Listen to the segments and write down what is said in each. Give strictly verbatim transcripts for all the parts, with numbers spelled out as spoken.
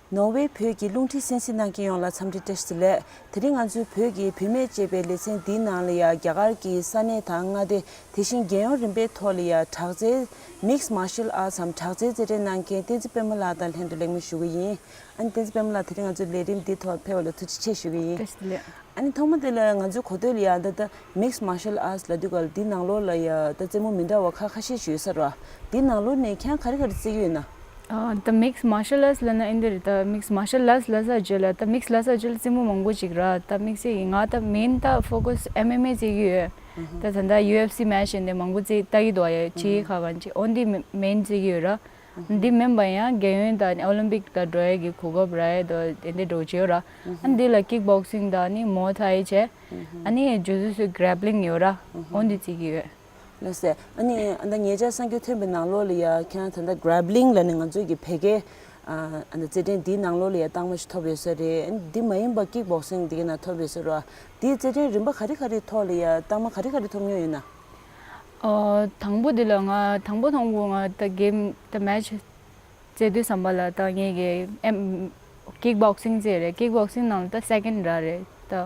ནོར་ཝེ་བོད་ཀྱི་རླུང་འཕྲིན་གསན་གཟིགས་གནང་མཁན་ཡོངས་ལ་འཚམས་འདྲི་བཀྲ་ཤིས་བདེ་ལེགས། དེ་རིང་ང་ཚོའི་བོད་ཀྱི་བུད་མེད་ཅེས་པའི་ལེ་ཚན་འདིའི་ནང་ལ་ཡང་རྒྱ་གར་གྱི་ས་གནས་དང་མངའ་སྡེ། དེ་བཞིན་རྒྱལ་ཡོངས་རིམ་པའི་ཐོག་ལ་ཡང་དྲག་རྩལ་Mixed Martial Arts འམ་དྲག་རྩལ་རྩེད་འགྲན་གནང་མཁན་བསྟན་འཛིན་པད་མ་ལགས་དང་ལྷན་དུ་གླེང་མོལ་ཞུ་གི་ཡིན། ཨ་ནི་བསྟན་འཛིན་པད་མ་ལགས། དེ་རིང་ང་ཚོའི་ལས་རིམ་འདིའི་ཐོག་ཕེབས་པ་ལ་ཐུགས་རྗེ་ཆེ་ཞུ་གི་ཡིན། བཀྲ་ཤིས་བདེ་ལེགས། ཨ་ནི་ཐོག་མ་དེ་ལ་ང་ཚོའི་གོ་ཐོས་ལ་ཡང་ད་ལྟ་Mixed Martial Arts ལབ་དུས་ག་ལ་འདི་ནང་ལོགས་ལ་ཡང་ད་རྩེད་མོ་མི་འདྲ་བ་ཁ་ཁ་ཤས་ཤིག་ཡོད་ས་རེད་བ། འདི་ནང་ལོགས་ནས་ཁྱེད་རང་ག་རེ་ག་རེ་རྩེ་གི་ཡོད་ན། ཨ་ད་Mixed Martial Arts ལབ་ན་ཨིན་དེ་རེད། ད་Mixed Martial Arts ལབ་ས་རྗེས་ལ་ད་Mixed ལབ་ས་རྗེས་ལ་རྩེད་མོ་མང་པོ་ཅིག་ར། ད་Mixed ཡིན། ང་ད་main ད་focus M M A རྩེ་གི་ཡོད། ད་ད་ད་U F C match ཡིན་དེ་མང་པོ་རྩེ་ལྟ་གི་འདུག་ཡ་ཅི་ཁ་གང་ཅི་འོ་འདི་main རྩེ་གི་ཡོད་ར། འདི་མིན་པ་ཡང་རྒྱལ་ཡོངས་དང་ཨོ་ལིམ་པིག་དང་འགྲོ་ཡས་ཀྱི་གོ་སྐབས་རག་ཡས་དོ་དེ་འདྲ་འགྲོ་བྱེད་ཡོད་ར། ཨ་འདི་ལ་ཀིག་བོག་སིང་དང་ནི་མོ་ཐའི་བྱས། ཨ་ནི་ཇུ་ཇུ་སུ་གྷ་རེབ་ལིང་ཡོད་ར། འོ་འདི་རྩེ་གི་ཡོད། ལགས་སེ། ཨ་ནི་ཨ་ད་ཉེ་ཆར་གསར་འགྱུར་ཐོན་པའི་ནང་ལོགས་ལ་ཡ་ཁྱེད་རང་ད་ལྟ་གྷ་རེབ་ལིང་ལབ་ནས་ང་ཚོའི་གི་བོད་སྐད་ཨ་ད་རྩེད་འགྲན་འདིའི་ནང་ལོགས་ལ་ཡ་རྟགས་མ་ཞིག་ཐོབ་ཡོད་ས་རེད། ཨ་ནི་འདི་མ་ཡིན་པ་ཀིག་བོག་སིང་འདི་གའི་ནང་ཐོབ་ཡོད་ས་རེད་བ། འདིའི་རྩེད་འགྲན་རིམ་པ་ག་རེ་ག་རེ་ཐོག་ལ་ཡ་རྟགས་མ་ག་རེ་ག་རེ་ཐོབ་མྱོང་ཡོད་ན། ཨ་དང་པོ་འདི་ལ་ང་དང་པོ་དང་པོ་ང་ད་གེམ་ད་མེ་ཆི་རྩེ་དུས་ཙམ་པ་ལ་ད་ངེད་ཀྱི་ཨེམ་ཀིག་བོག་སིང་རྩེ་རེད། ཀིག་བོག་སིང་ནང་ལ་ད་སེ་ཀེན་ར་རེད། ད་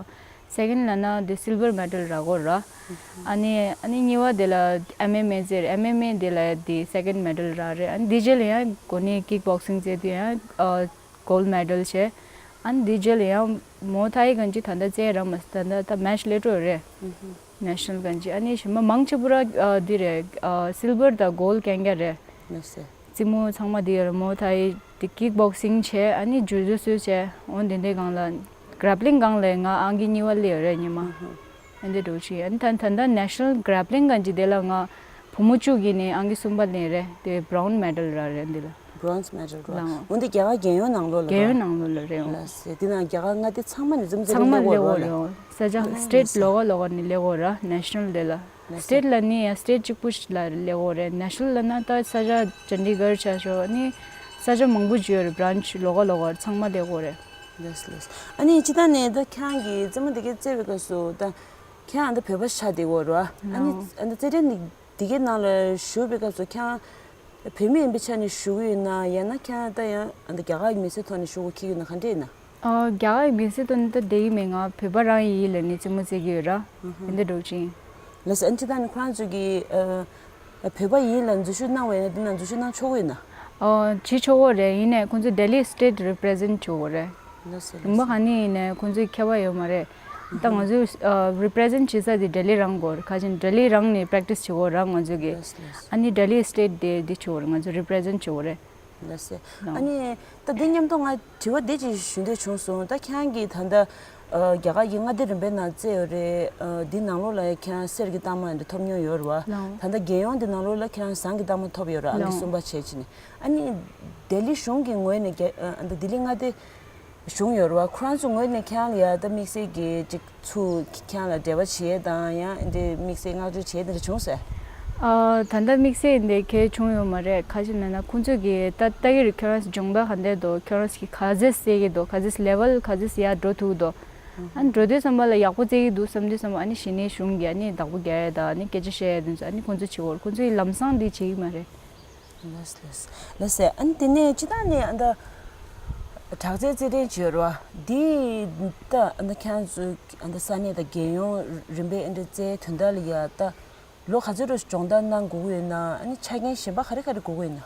སེ་ཀེན་ལབ་ན་འདི་སིལ་ཝར་མེ་ཌལ་རག་གི་ར། ཨ་ནི་ཨ་ནི་གཉིས་པ་དེ་ལ་ཨེམ་ཨེམ་ཨེ་རྩེ་རེད། ཨེམ་ཨེམ་ཨེ་དེ་ལ་འདི་སེ་ཀེན་མེ་ཌལ་རག་རེད། ཨ་ནི་འདི་རྗེས་ལ་ཡང་གོ་ནི་ཀིག་བོག་སིང་རྩེ་དུས་ཡང་ཨ་གོལ་མེ་ཌལ་བྱས། ཨ་ནི་འདི་རྗེས་ལ་ཡང་མོ་ཐའི་གང་ཅི་ད་ལྟ་རྩེ་ར་མ་ད་ལྟ་ད་མེ་ཆི་སླེབས་འགྲོ་རེད། ནེ་ཤ་ནལ་གང་ཅི་ཨ་ནི་གཞན་པ་མང་ཆེ་བོ་ར་ཨ་འདི་རེད། ཨ་སིལ་ཝར་དང་གོལ་རྐྱང་རྐྱང་རེད། ལགས་སེ། རྩེད་མོ་ཚང་མ་འདི་ཡོད་རེད། མོ་ཐའི་དེ་ཀིག་བོག་སིང་བྱས། ཨ་ནི་ཇུ་ཇུ་སུ་བྱས། འོ་འདི་འདྲའི་སྒང་ལ་གྷ་རེབ་ལིང་སྒང་ལ་ང་ཨང་ཀི་གཉིས་པ་སླེབས་ཡོད་རེད་ཉི་མ། ཨ་འདི་འགྲོ་ཆེ། ཨ་ནི་ད་ད་ལྟ་ནེ་ཤ་ནལ་གྷ་རེབ་ལིང་གང་ཅི་དེ་ལ་ང་བུ་མོ་བཅུ་གི་ནས་ཨང་ཀི་གསུམ་པ་སླེབས་རེད། དེ་བྷ་རོན་སི་མེ་ཌལ་རག་རེད་འདི་ལ། བྷ་རོན་སི་མེ་ཌལ་ར། ལའང་། འོ་འདི་རྒྱ་གར་རྒྱལ་ཡོངས་ནང་ལོགས་ལ་ར། རྒྱལ་ཡོངས་ནང་ལོགས་ལ་རེད་འོ། ལགས་སེ། འདི་ནང་རྒྱ་གར་མངའ་སྡེ་ཚང་མ་ནས་འཛོམས་ཚེ་ཚང་མ་སླེབས་ཡོད་སླེབས་ཡོད་རེད་འོ། ས་ཆ་ཨ་སི་ཊེ་ཊི་ལོ་ག་ལོ་ག་ནས་སླེབས་ཡོད་ར། ནེ་ཤ་ནལ་དེ་ལ། ལགས་སེ། སི་ཊེ་ཊི་ལ་ནི་ཡང་སི་ཊེ་ཊི་གཅིག་པུ་ཞིག་ལ་སླེབས་ཡོད་རེད། ནེ་ཤ་ནལ་ལབ་ན་ད་ས་ཆ་ཅན་ཌི་གར་ཆ་ཤོག་ནི་ས་ཆ་མང་པོ་ཅིག་ཡོད་རེད། བྷ་རན་ཆི་ལོ་ག་ལོ་ག་ཚང་མ་སླེབས་ཡོད་རེད། ལགས་སེ་ལགས་སེ། ཨ་ནི་སྤྱིར་བཏང་ནས་ད་ཁྱེད་རང་གིས་རྩེད་མོ་འདི་གའི་རྩེ་བའི་སྐབས་སུ་ད་ཁྱེད་རང་ད་བོད་པ་ཆགས་བསྡད་ཡོད་རེད་བ། ཨ་ནི་ལའང་། ཨ་ནི་རྩེད་འགྲན་འདི་གའི་ནང་ལ་ཞུགས་པའི་སྐབས་སུ་ཁྱེད་རང་བོད་མི་ཡིན་པའི་ཆ་ནས་ཞུགས་ཡོད་ན། ཡང་ན་ཁྱེད་རང་ད་ཡང་ཨ་ནི་རྒྱ་གར་གྱི་མི་སེར་ཐོག་ནས་ཞུགས་དགོས་འཁེལ་ཡོད་ན་ག་འདྲ་ཡིན་ན། ཨ་རྒྱ་གར་གྱི་མི་སེར་ཐོག་ནས་ད་བསྡད་ཀྱི་མེད། ང་བོད་པ་རང་ཡིན་ལབ་ནས་རྩེད་མོ་རྩེ་གི་ཡོད་ར། ཨ་ཧ། དེ་འདྲ་འགྲོ་ཅིང་། ལགས་སེ། ཨ་ནི་སྤྱིར་བཏང་ནས་ཁོ་རང་ཚོ་གིས་ཨ་བོད་པ་ཡིན་ལབ་འཛུལ་ཞུགས་གནང་བ་ཡིན་ན་འདི་ན་འཛུལ་ཞུགས་གནང་ཆོག་གི་ཡོད་ན། ཨ་བྱེད་ཆོག་གི་རེད། ཡིན་ནའི་ཁོང་ཚོས་ལྡི་ལི་སི་ཊེ་ཊི་རི་པི་རི་ཛེན་ཊི་བྱེད་དགོས་རེད། ལགས་སེ་ལགས་སེ། ལུང་པ་གང་ནས་ཡིན་ནའི་ཁོང་ཚོས་ཁྱད་པར་ཡོད་མ་རེད། ད་ང་ཚོས་ཨ་རི་པི་རི་ཛེན་ཊི་བྱེད་ས་དེ་ལྡི་ལི་རང་དགོས་རེད། ཁ་ཅིག་ལྡི་ལི་རང་ནས་པེ་རེག་ཊི་སི་བྱེད་དགོས་ར་ང་ཚོ་གིས། ལགས་སེ་ལགས་སེ། ཨ་ནི་ལྡི་ལི་སི་ཊེ་ཊི་དེ་འདི་བྱེད་དགོས་རེད། ང་ཚོ་རི་པི་རི་ཛེན་ཊི་བྱེད་དགོས་རེད། ལགས་སེ། ལགས། ཨ་ནི་ད་འདི་མཉམ་དུ་ང་དྲི་བ་འདི་ཅིག་ཞུ་འདོད་བྱུང་སོང་། ད་ཁྱེད་རང་གིས་ད་ལྟ་ཨ་རྒྱ་གར་གྱི་མངའ་སྡེ་རིམ་པའི་ནང་རྩེ་ཡོད་རེད། ཨ་འདི་ནང་ལོགས་ལ་ཁྱེད་རང་གསེར་གྱི་རྟགས་མ་འདི་ཐོབ་མྱོང་ཡོད་རེད་བ། ལགས། ད་ལྟ་རྒྱལ་ཡོངས་འདི་ནང་ལོགས་ལ་ཁྱེད་རང་ཟངས་ཀྱི་རྟགས་མ་ཐོབ་ཡོད་རེད། ཨང་ཀི། ལགས། གསུམ་པ་བྱས་བྱས་ནས། ཨ་ནི་ལྡི་ལི་གཞུང་གི་ངོས་ནས་རྒྱ་ཨ་ད་ལྡི་ལི་མངའ་སྡེ་གཞུང་ཡོད་རེད་བ། ཁོ་རང་ཚོའི་ངོས་ནས་ཁྱེད་རང་ལ་ཡ་ད་དམིགས་བསལ་གྱི་ཅིག་ཚུར་ཁྱེད་རང་ལ་འབྲེལ་བ་བྱེད་ཡས་དང་ཡང་འདི་དམིགས་བསལ་བསྔགས་བརྗོད་བྱེད་ཡས་དེ་འདྲ་བྱུང་སོང་། ཨ་ད་ལྟ་དམིགས་བསལ་འདི་གས་བྱུང་ཡོད་མ་རེད། ཁ་ཅིག་ན་ན་ཁོང་ཚོས་ཀྱི་ད་ལྟ་གི་རེད། ཁྱོད་རང་སྦྱོང་བརྡར་ག་འདྲས་འདུག་ཁྱོད་རང་གི་ག་ཚོད་རྩེ་གི་འདུག་ག་ཚོད་ལེ་ཝལ་ག་ཚོད་ཡར་འགྲོ་ཐུབ་འདུག་ཨ་ནི་འགྲོ་དུས་ཙམ་པ་ལ་ཡག་པོ་རྩེ་གི་འདུག་བསམ་དུས་ཙམ་པ་ཨ་ནི་གཞི་ནས་གཞུང་གི་ཨ་ནི་བདག་པོ་རྒྱག་ཡས་དང་ཨ་ནི་སྐད་ཆ་བཤད་ཡས་དེ་ཚོ་ཨ་ནི་ཁོང་ཚོས་བྱེད་དགོས་རེད། ཁོང་ཚོས་ལམ་སང་འདི་བྱེད་ཀྱི་མ་རེད། ལགས་ལགས་ལགས་སེ། ཨ་ནི་དེ་ནས་སྤྱིར་བཏང་ནས་ཨ་ད་དྲག་རྩལ་རྩེད་འགྲན་བྱེད་རོ། འདི་ད་ཨ་ད་ཁྱེད་ཚོ་ཨ་ད་ས་གནས་དང་རྒྱལ་ཡོངས་རིམ་པའི་ཨ་ད་རྩེད་དོན་དག་ལ་ཡ་ད་ལོ་ག་ཚོད་རུ་སྦྱོང་བརྡར་གནང་དགོས་ཀྱི་ཡོད་ན། ཨ་ནི་ཆ་རྐྱེན་གཞན་པ་ག་རེ་ག་རེ་དགོས་ཀྱི་ཡོད་ན།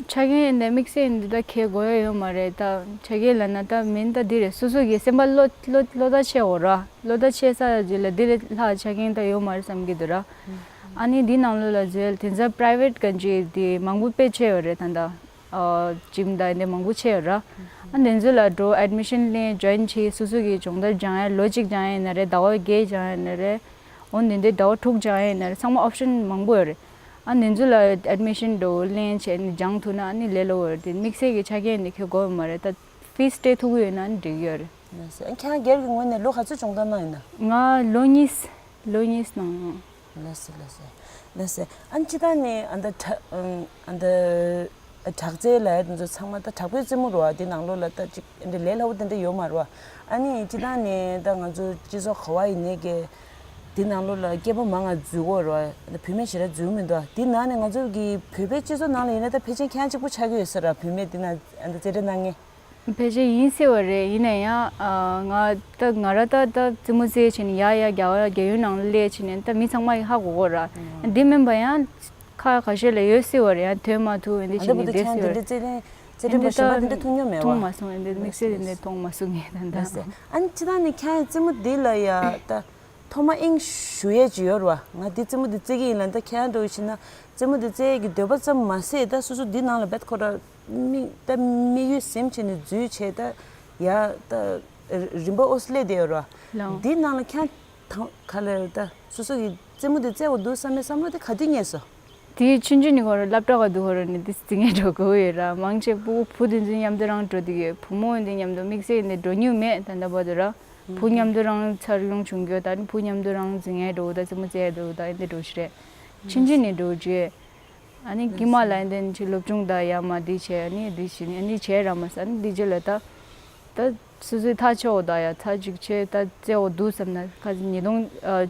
ཆ་རྐྱེན་འདི་དམིགས་བསལ་འདི་ད་ཁྱེད་དགོས་ཡ་ཡོད་མ་རེད། ད་ཆ་རྐྱེན་ལབ་ན་ད་མིན་ད་འདི་རེད། སོ་སོ་གི་སེམས་པ་བློ་བློ་བློ་ཐག་ཆད་འོ་ར། བློ་ཐག་ཆད་ས་ཡ་ཅིག་ལ་འདི་ལས་ལྷག་ཆ་རྐྱེན་ད་ཡོད་མ་རེད་བསམ་གྱི་འདུག་ར། ཨ་ནི་འདི་ནང་ལོགས་ལ་འཛུལ་དེང་སང་པ་རའི་ཝེ་ཊི་ག་ཅིག་འདི་མང་པོ་དཔེ་ཆེ་ཡོད་རེད། ད་ད་ཨ་ཇིམ་ད་འདི་མང་པོ་ཆེ་ཡོད་ར། ཨ་འདི་ཚོ་ལ་འགྲོ་ཨེཌ་མི་ཤན་ལེན་ཇོ་ཡིན་བྱེད། སོ་སོ་གི་སྦྱོང་བརྡར་སྦྱང་ཡ་ལོ་གཅིག་སྦྱང་ཡ་ཡིན་ན་རེད། ཟླ་བ་བརྒྱད་སྦྱང་ཡ་ཡིན་ན་རེད། འོ་འདི་འདི་ཟླ་བ་དྲུག་སྦྱང་ཡ་ཡིན་ན་རེད། ཚང་མ་ཨོབ་ཤན་མང་པོ་ཡོད་རེད། ཨ་འདི་ཚོ་ལ་ཨེཌ་མི་ཤན་འགྲོ་ལེན་བྱས་ནས་སྦྱང་ཐུབ་ན་ཨ་ནི་ལས་སླ་པོ་ཡོད་རེད། དེ་དམིགས་བསལ་གྱི་ཆ་རྐྱེན་འདི་ཁྱོད་དགོས་ཡོད་མ་རེད། ད་ཕིས་སྤྲད་ཐུབ་ཀྱི་ཡོད་ན་ཨ་ནི་འགྲིག་གི་ཡོད་རེད། ལགས་སེ། ཨ་ཁྱེད་རང་སྒེར་གྱི་ངོས་ནས་ལོ་ག་ཚོད་སྦྱོང་བརྡར་གནང་ཡོད་ན། ང་ལོ་གཉིས། ལོ་གཉིས་གནང་། ལགས་སེ་ལགས་སེ་ལགས་སེ། ཨ་ནི་སྤྱིར་བཏང་ནས་ཨ་ད་དྲ་ཨ་ད་དྲག་རྩལ་ལབ་ཡ་དེ་ཚོ་ཚང་མ་ད་དྲག་པོའི་རྩེད་མོ་རེད་བ། དེ་ནང་ལོགས་ལ་ད་ཅིག་འདི་ལས་སླ་པོ་དེ་འདྲ་ཡོད་མ་རེད་བ། ཨ་ནི་སྤྱིར་བཏང་ནས་ད་ང་ཚོ་སྤྱི་ཚོགས་ག་བ་ཡིན་ནའི་གི་དེ་ནང་ལོགས་ལ་སྐྱེས་པ་མང་ང་འཛུལ་གྱི་ཡོད་རེད་བ། ད་བུད་མེད་ཞེ་དྲག་འཛུལ་མི་འདུག་དེ་ནང་ནས་ང་ཚོ་གི་བོད་པའི་སྤྱི་ཚོགས་ནང་ལ་ཡིན་ན་ད་ཕལ་ཆེར་ཁྱེད་རང་གཅིག་པུ་ཆགས་ཀྱི་ཡོད་ས་རེད། བུད་མེད་དེ་ན་ཨ་ད་རྩེད་འགྲན་གནང་མཁན། ཕལ་ཆེར་ཡིན་སྲིད་པ་རེད། ཡིན་ན་ཡང་ཨ་ང་ད་ང་རང་ད་ད་རྩེད་མོ་རྩེ་བྱས་ནས་ཡར་ཡར་རྒྱ་གར་རྒྱ་ཡུལ་ནང་ལ་སླེབས་བྱས་ནས་ད་མི་ཚང་མ་ཡིས་ཧ་གོ་གོ་ར། འདི་མིན་པ་ཡང་ཁ་ཁ་ཤས་ལ་ཡོད་སྲིད་པ་རེད། ཡང་ཐོན་མ་ཐུབ་འདི་བྱས་ནས་བསྡད་སྲིད་པ་རེད། རྩེད་རན་པ་གཞན་པ་འདི་འདྲ་མཐོང་མྱོང་མེད་པ། མཐོང་མ་སོང་། འདི་དམིགས་བསལ་འདི་འདྲ་མཐོང་མ་སོང་ངས་ད་ལྟ། ཨ་ནི་ཅི་ད་ནི་ཁྱེད་རྩེད་མོ་འདི་ལ་ཡ་ད། ཐོག་མ་དབྱིངས་ཞུ་ཡས་ཅིག་ཡོད་རེད་བ། ང་འདི་རྩེད་མོ་འདི་རྩེ་གི་ཡིན་ལ། ད་ཁྱེད་རང་འདྲ་བོ་ཞིག་ན་རྩེད་མོ་འདི་རྩེ་ཡས་ཀྱི་འདོད་པ་ཙམ་མ་ཟད། ད་སོ་སོ་འདི་ནང་ལ་བེད་ཁོ་ར་མིག་ད་དམིགས་ཡུལ་ཟིན་བྱས་ནས་འཛུལ་བྱས། ད་ཡ་ད་རིམ་པ་ཨོ་སི་ལེ་དེ་ཡོད་རེད་བ། ལའོ། འདི་ནང་ལ་ཁྱེད་རང་ག་ལེར་ད་སོ་སོ་གི་རྩེད་མོ་འདི་རྩེ་བ་འདུག་བསམ་པའི་བསམ་བློ་དེ་ག་དུས་རྙེད་སོང་། དེའི་ཆུང་ཆུང་ནས་ཁོ་རང་སློབ་གྲྭ་ག་དུས་ཁོ་རང་ནས་དེ་རྩེད་མཁན་འགྲོ་དགོས་ཡོད་ར། མང་ཆེ་བུ་བུ་དེ་ཚོ་མཉམ་དུ་རང་འགྲོ་དུས་ཡོད། བུ་མོ་འདི་མཉམ་དུ་དམིགས་བསལ་ནས་འགྲོ་མྱོང་མེད་ད་ལྟ་བར་དུ་ར། བུ་མཉམ་དུ་རང་འཚར་ལོངས་བྱུང་རྒྱུ་ད་ནི་བུ་མཉམ་དུ་རང་རྩེད་མཁན་འགྲོ་ད་རྩེད་མོ་རྩེ་འགྲོ་ད་འདི་འགྲོ་ཞིག་རེད། ཆུང་ཆུང་ནས་འགྲོ་རྒྱུ། ཨ་ནི་དཀྱིལ་མ་ལ་འདི་ནས་ཅིག་སློབ་སྦྱོང་ད་ཡ་མ་འདི་བྱས། ཨ་ནི་འདི་བྱས་ནས་ཨ་ནི་བྱས་ར་མ་ཟ། ཨ་ནི་འདི་རྗེས་ལ་ད། ད་སོ་སོའི་ཐག་ཆོད་ད་ཡ་ཐག་ཅིག་ཆོད་ད་རྩེ་འོ་འདུག་བསམ་ན། ཁ་ཉིས་སྟོང་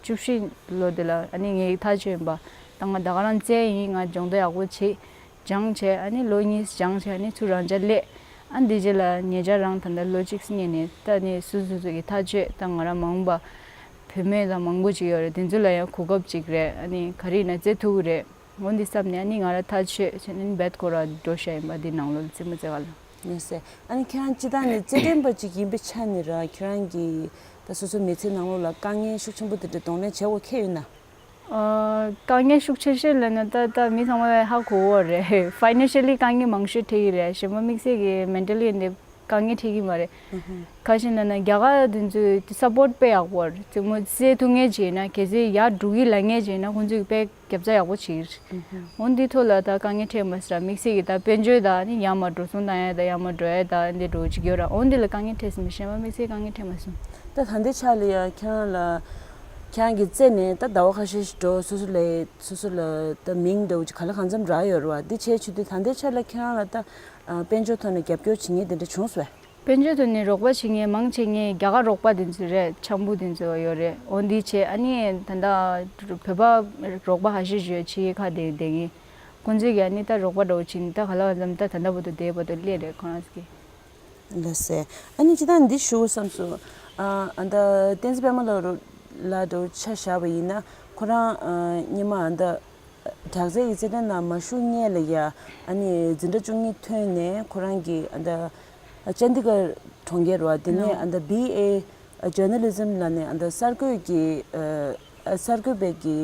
བཅུ་བཞི་ལོ་དེ་ལ་ཨ་ནི་ངའི་ཐག་ཆོད་ཡིན་པ། ད་ང་ད་ག་རང་རྩེ་ཡིན། ང་སྦྱོང་བརྡར་ཡག་པོ་བྱེད་སྦྱངས་བྱས། ཨ་ནི་ལོ་གཉིས་སྦྱངས་བྱས་ཨ་ནི་ཚུར་རང་འཇགས་སླེབས། ཨ་འདི་རྗེས་ལ་ཉེ་ཆར་རང་ད་ལྟ་ལོ་གཅིག་སྔོན་ནས་ད་ནི་སོ་སོ་སོ་གི་ཐག་ཆོད། ད་ང་རང་མ་འོངས་པ་བུད་མེད་ད་མང་པོ་ཅིག་ཡོད་རེད། དེ་ཚོ་ལ་ཡང་གོ་སྐབས་ཅིག་རེད། ཨ་ནི་ག་རེ་ཡིན་ན་རྩེ་ཐུབ་ཀྱི་རེད། འོ་འདི་བསམ་ནས་ཨ་ནི་ང་རང་ཐག་ཆོད་བྱས་ནས་བེད་ཁོ་ར་འགྲོ་བཞག་ཡིན་པ། འདི་ནང་ལོགས་ལ་རྩེད་མོ་རྩེ་ག་ལ། ཡིན་ཟེར། ཨ་ནི་ཁྱེད་རང་སྤྱིར་བཏང་ནས་རྩེད་འགྲན་པ་ཅིག་ཡིན་པའི་ཆ་ནས་ར། ཁྱེད་རང་གི་ད་སོ་སོའི་མི་ཚེ་ནང་ལོགས་ལ་དཀའ་ངལ་ཤུགས་ཆེན་པོ་དེ་འདྲ་གདོང་ལེན་བྱེད་དགོས་ཁེལ་ཡོད་ན། ཨ། དཀའ་ངལ་ཤུགས་ཆེ་ཤོས་ལབ་ན་ད་ད་མི་ཚང་མ་ཧ་གོ་བ་རེད། ཕའི་ནན་ཤལ་ལི་དཀའ་ངལ་མང་ཤོས་འཕྲད་ཀྱི་རེད། གཞན་པ་དམིགས་བསལ་གྱི་མེན་ཊལ་ལི་འདི་དཀའ་ངལ་འཕྲད་ཀྱི་མ་རེད། ཁ་ཤས་ན་ན་རྒྱ་གར་དེ་ཚོས་སཔོར་ཊི་དཔེ་ཡག་པོ་རེད། རྩེད་མོ་རྩེ་ཐུབ་མཁན་བྱས་ན། གལ་སྲིད་ཡར་འགྲོ་གི་ལབ་མཁན་བྱས་ན་ཁོང་ཚོས་དཔེ་རྒྱབ་རྩ་ཡག་པོ་བྱེད་ཀྱི་རེད། འོ་འདི་ཐོག་ལ་ད་དཀའ་ངལ་འཕྲད་མ་སྲིད་ར། དམིགས་བསལ་གྱི་ད་དཔལ་འབྱོར་ད་ནི་ཡར་མར་འགྲོ་སོང་བཏང་ཡ་ད་ཡར་མར་འགྲོ་ཡ་ད་འདི་འགྲོ་ཅིག་ཡོད་ར། འོ་འདི་ལ་དཀའ་ངལ་འཕྲད་སྲིད་མི། གཞན་པ་དམིགས་བསལ་དཀའ་ངལ་འཕྲད་མ་སོང་། ད་ད་ལྟའི་ཆ་ལ་ཡ་ཁྱེད་རང་ལ་ཁྱེད་རང་གི་རྩེ་ནས་ད་ཟླ་བ་ཁ་ཤས་ཤིག་འགྲོ། སོ་སོ་ལ་སོ་སོ་ལ་ད་མིང་འདྲ་བོ་ཅིག་ག་ལེར་གང་འཚམ་རག་ཡོད་རེད་བ། འདི་བྱས་བྱེད་དུས་ད་ལྟའི་ཆ་ལ་ཁྱེད་རང་ལ་ད་དཔལ་འབྱོར་ཐོག་ནས་རྒྱབ་སྐྱོར་བྱེད་མཁན་དེ་འདྲ་བྱུང་སོང་བས། དཔལ་འབྱོར་ཐོག་ནས་རོགས་པ་བྱེད་མཁན་མང་ཆེ་ངས་རྒྱ་གར་རོགས་པ་དེ་ཚོ་རེད། འཆམ་པོ་དེ་ཚོ་ཡོད་རེད། འོ་འདི་བྱས་ཨ་ནི་ད་ལྟ་བོད་པ་རོགས་པ་ཧ་ཤེ་ཞུ་ཕྱི་ཁ་དེ་བསྡད་མཁན་ཁོང་ཚོས་ཀྱིས་ཨ་ནི་ད་རོགས་པ་འདྲ་བོ་བྱེད་ནི་ད་ག་ལ་བ་ཙམ་ད་ད་ལྟ་བར་དུ་བསྡད་བར་དུ་སླེབས་རེད་ཁོ་རང་ཚོ་གིས། ལགས་སེ། ཨ་ནི་ཅི་ད་འདི་ཞུ་བསམ་སོང་། ཨ་ཨ་ད་བསྟན་འཛིན་པད་མ་ལགས་རུ་ལ་འདྲ་བོ་ཆ་བཞག་པ་ཡིན་ན་ཁོ་རང་ཨ་སྔོན་མ་ཨ་ད། དྲག་རྩལ་གྱི་རྩེད་འགྲན་ནང་མ་ཞུགས་སྔོན་ལ་ཡ། ཨ་ནི་འཛིན་གྲྭ་བཅུ་གཉིས་ཐོན་ནས་ཁོ་རང་གིས་ཨ་ད་ཅན་དི་གར་གྲོང་ཁྱེར་བ་དེ་ནས་ཨ་ད་བི་ཨེ་ཇར་ནལ་ལི་ཛིམ་ལབ་ནས་ཨ་ད་གསར་འགོད་ཀྱི་ཨ་གསར་འགོད་པའི་གི་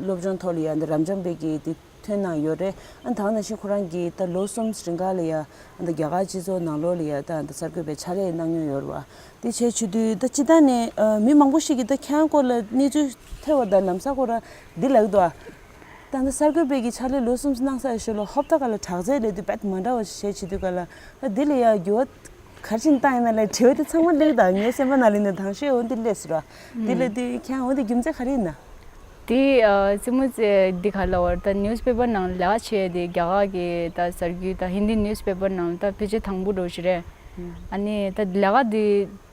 སློབ་སྦྱོང་ཐོག་ལ་ཡ་ཨ་ད་རབ་འབྱམས་པའི་གི་དེ་ཐོན་གནང་ཡོད་རེད། ཨ་ད་ག་ནང་བཞིན་ཁོ་རང་གིས་ད་ལོ་གསུམ་རིང་ག་ལ་ཡ་ཨ་ད་རྒྱ་གར་སྤྱི་ཚོགས་ནང་ལོགས་ལ་ཡ་ད་ཨ་ད་གསར་འགོད་པའི་ཕྱག་ལས་གནང་མྱོང་ཡོད་རེད་བ། དེ་བྱས་བྱེད་དུས་ད་སྤྱིར་བཏང་ནས་ཨ་མི་མང་པོ་ཞིག་གིས་ད་ཁྱེད་རང་སྐོར་ལ་གནས་ཚུལ་ཐོས་པ་དང་ལམ་སང་ཁོ་རང་འདི་ལབ་ཀྱི་འདུག་ཨ། ད་ལྟ་གསར་འགོད་པའི་གི་ཕྱག་ལས་ལོ་གསུམ་གནང་ཚར་ཞོར་ལ་ཧོབ་ཏེ་ག་ལ་དྲག་རྩལ་ལས་དུས་རྦད་མ་འདྲ་བ་ཞིག་བྱེད་བྱེད་དུས་ག་ལ། ཨ་འདི་ལ་ཡ་འགྱུར་བ་ག་རེ་ཕྱིན་བཏང་ཡིན་ན་ལས་དྲི་བ་དེ་ཚང་མ་སླེབས་དང་ངའི་སེམས་པ་ནང་ལ་ནས་དང་ཤོས་འོ་འདི་སླེབས་ཟེར་བ། འདི་ལ་དུས་ཁྱེད་འོ་འདི་རྒྱུ་མཚན་ག་རེ་ཡིན་ན། དེ་ཨ་རྩེད་མོ་རྩེ་འདི་ག་ལ་བར་ད་ནིའུ་སི་པེ་པར་ནང་ལས་ཀ་བྱས་དེ་རྒྱ་གར་གི་ད་གསར་འགྱུར་ད་ཧིན་དི་ནིའུ་སི་པེ་པར་ནང་ད་ཕལ་ཆེར་དང་པོ་འགྲོ་ཞིག་རེད། ཨ་ནི་ད་ལས་ཀ་འདི་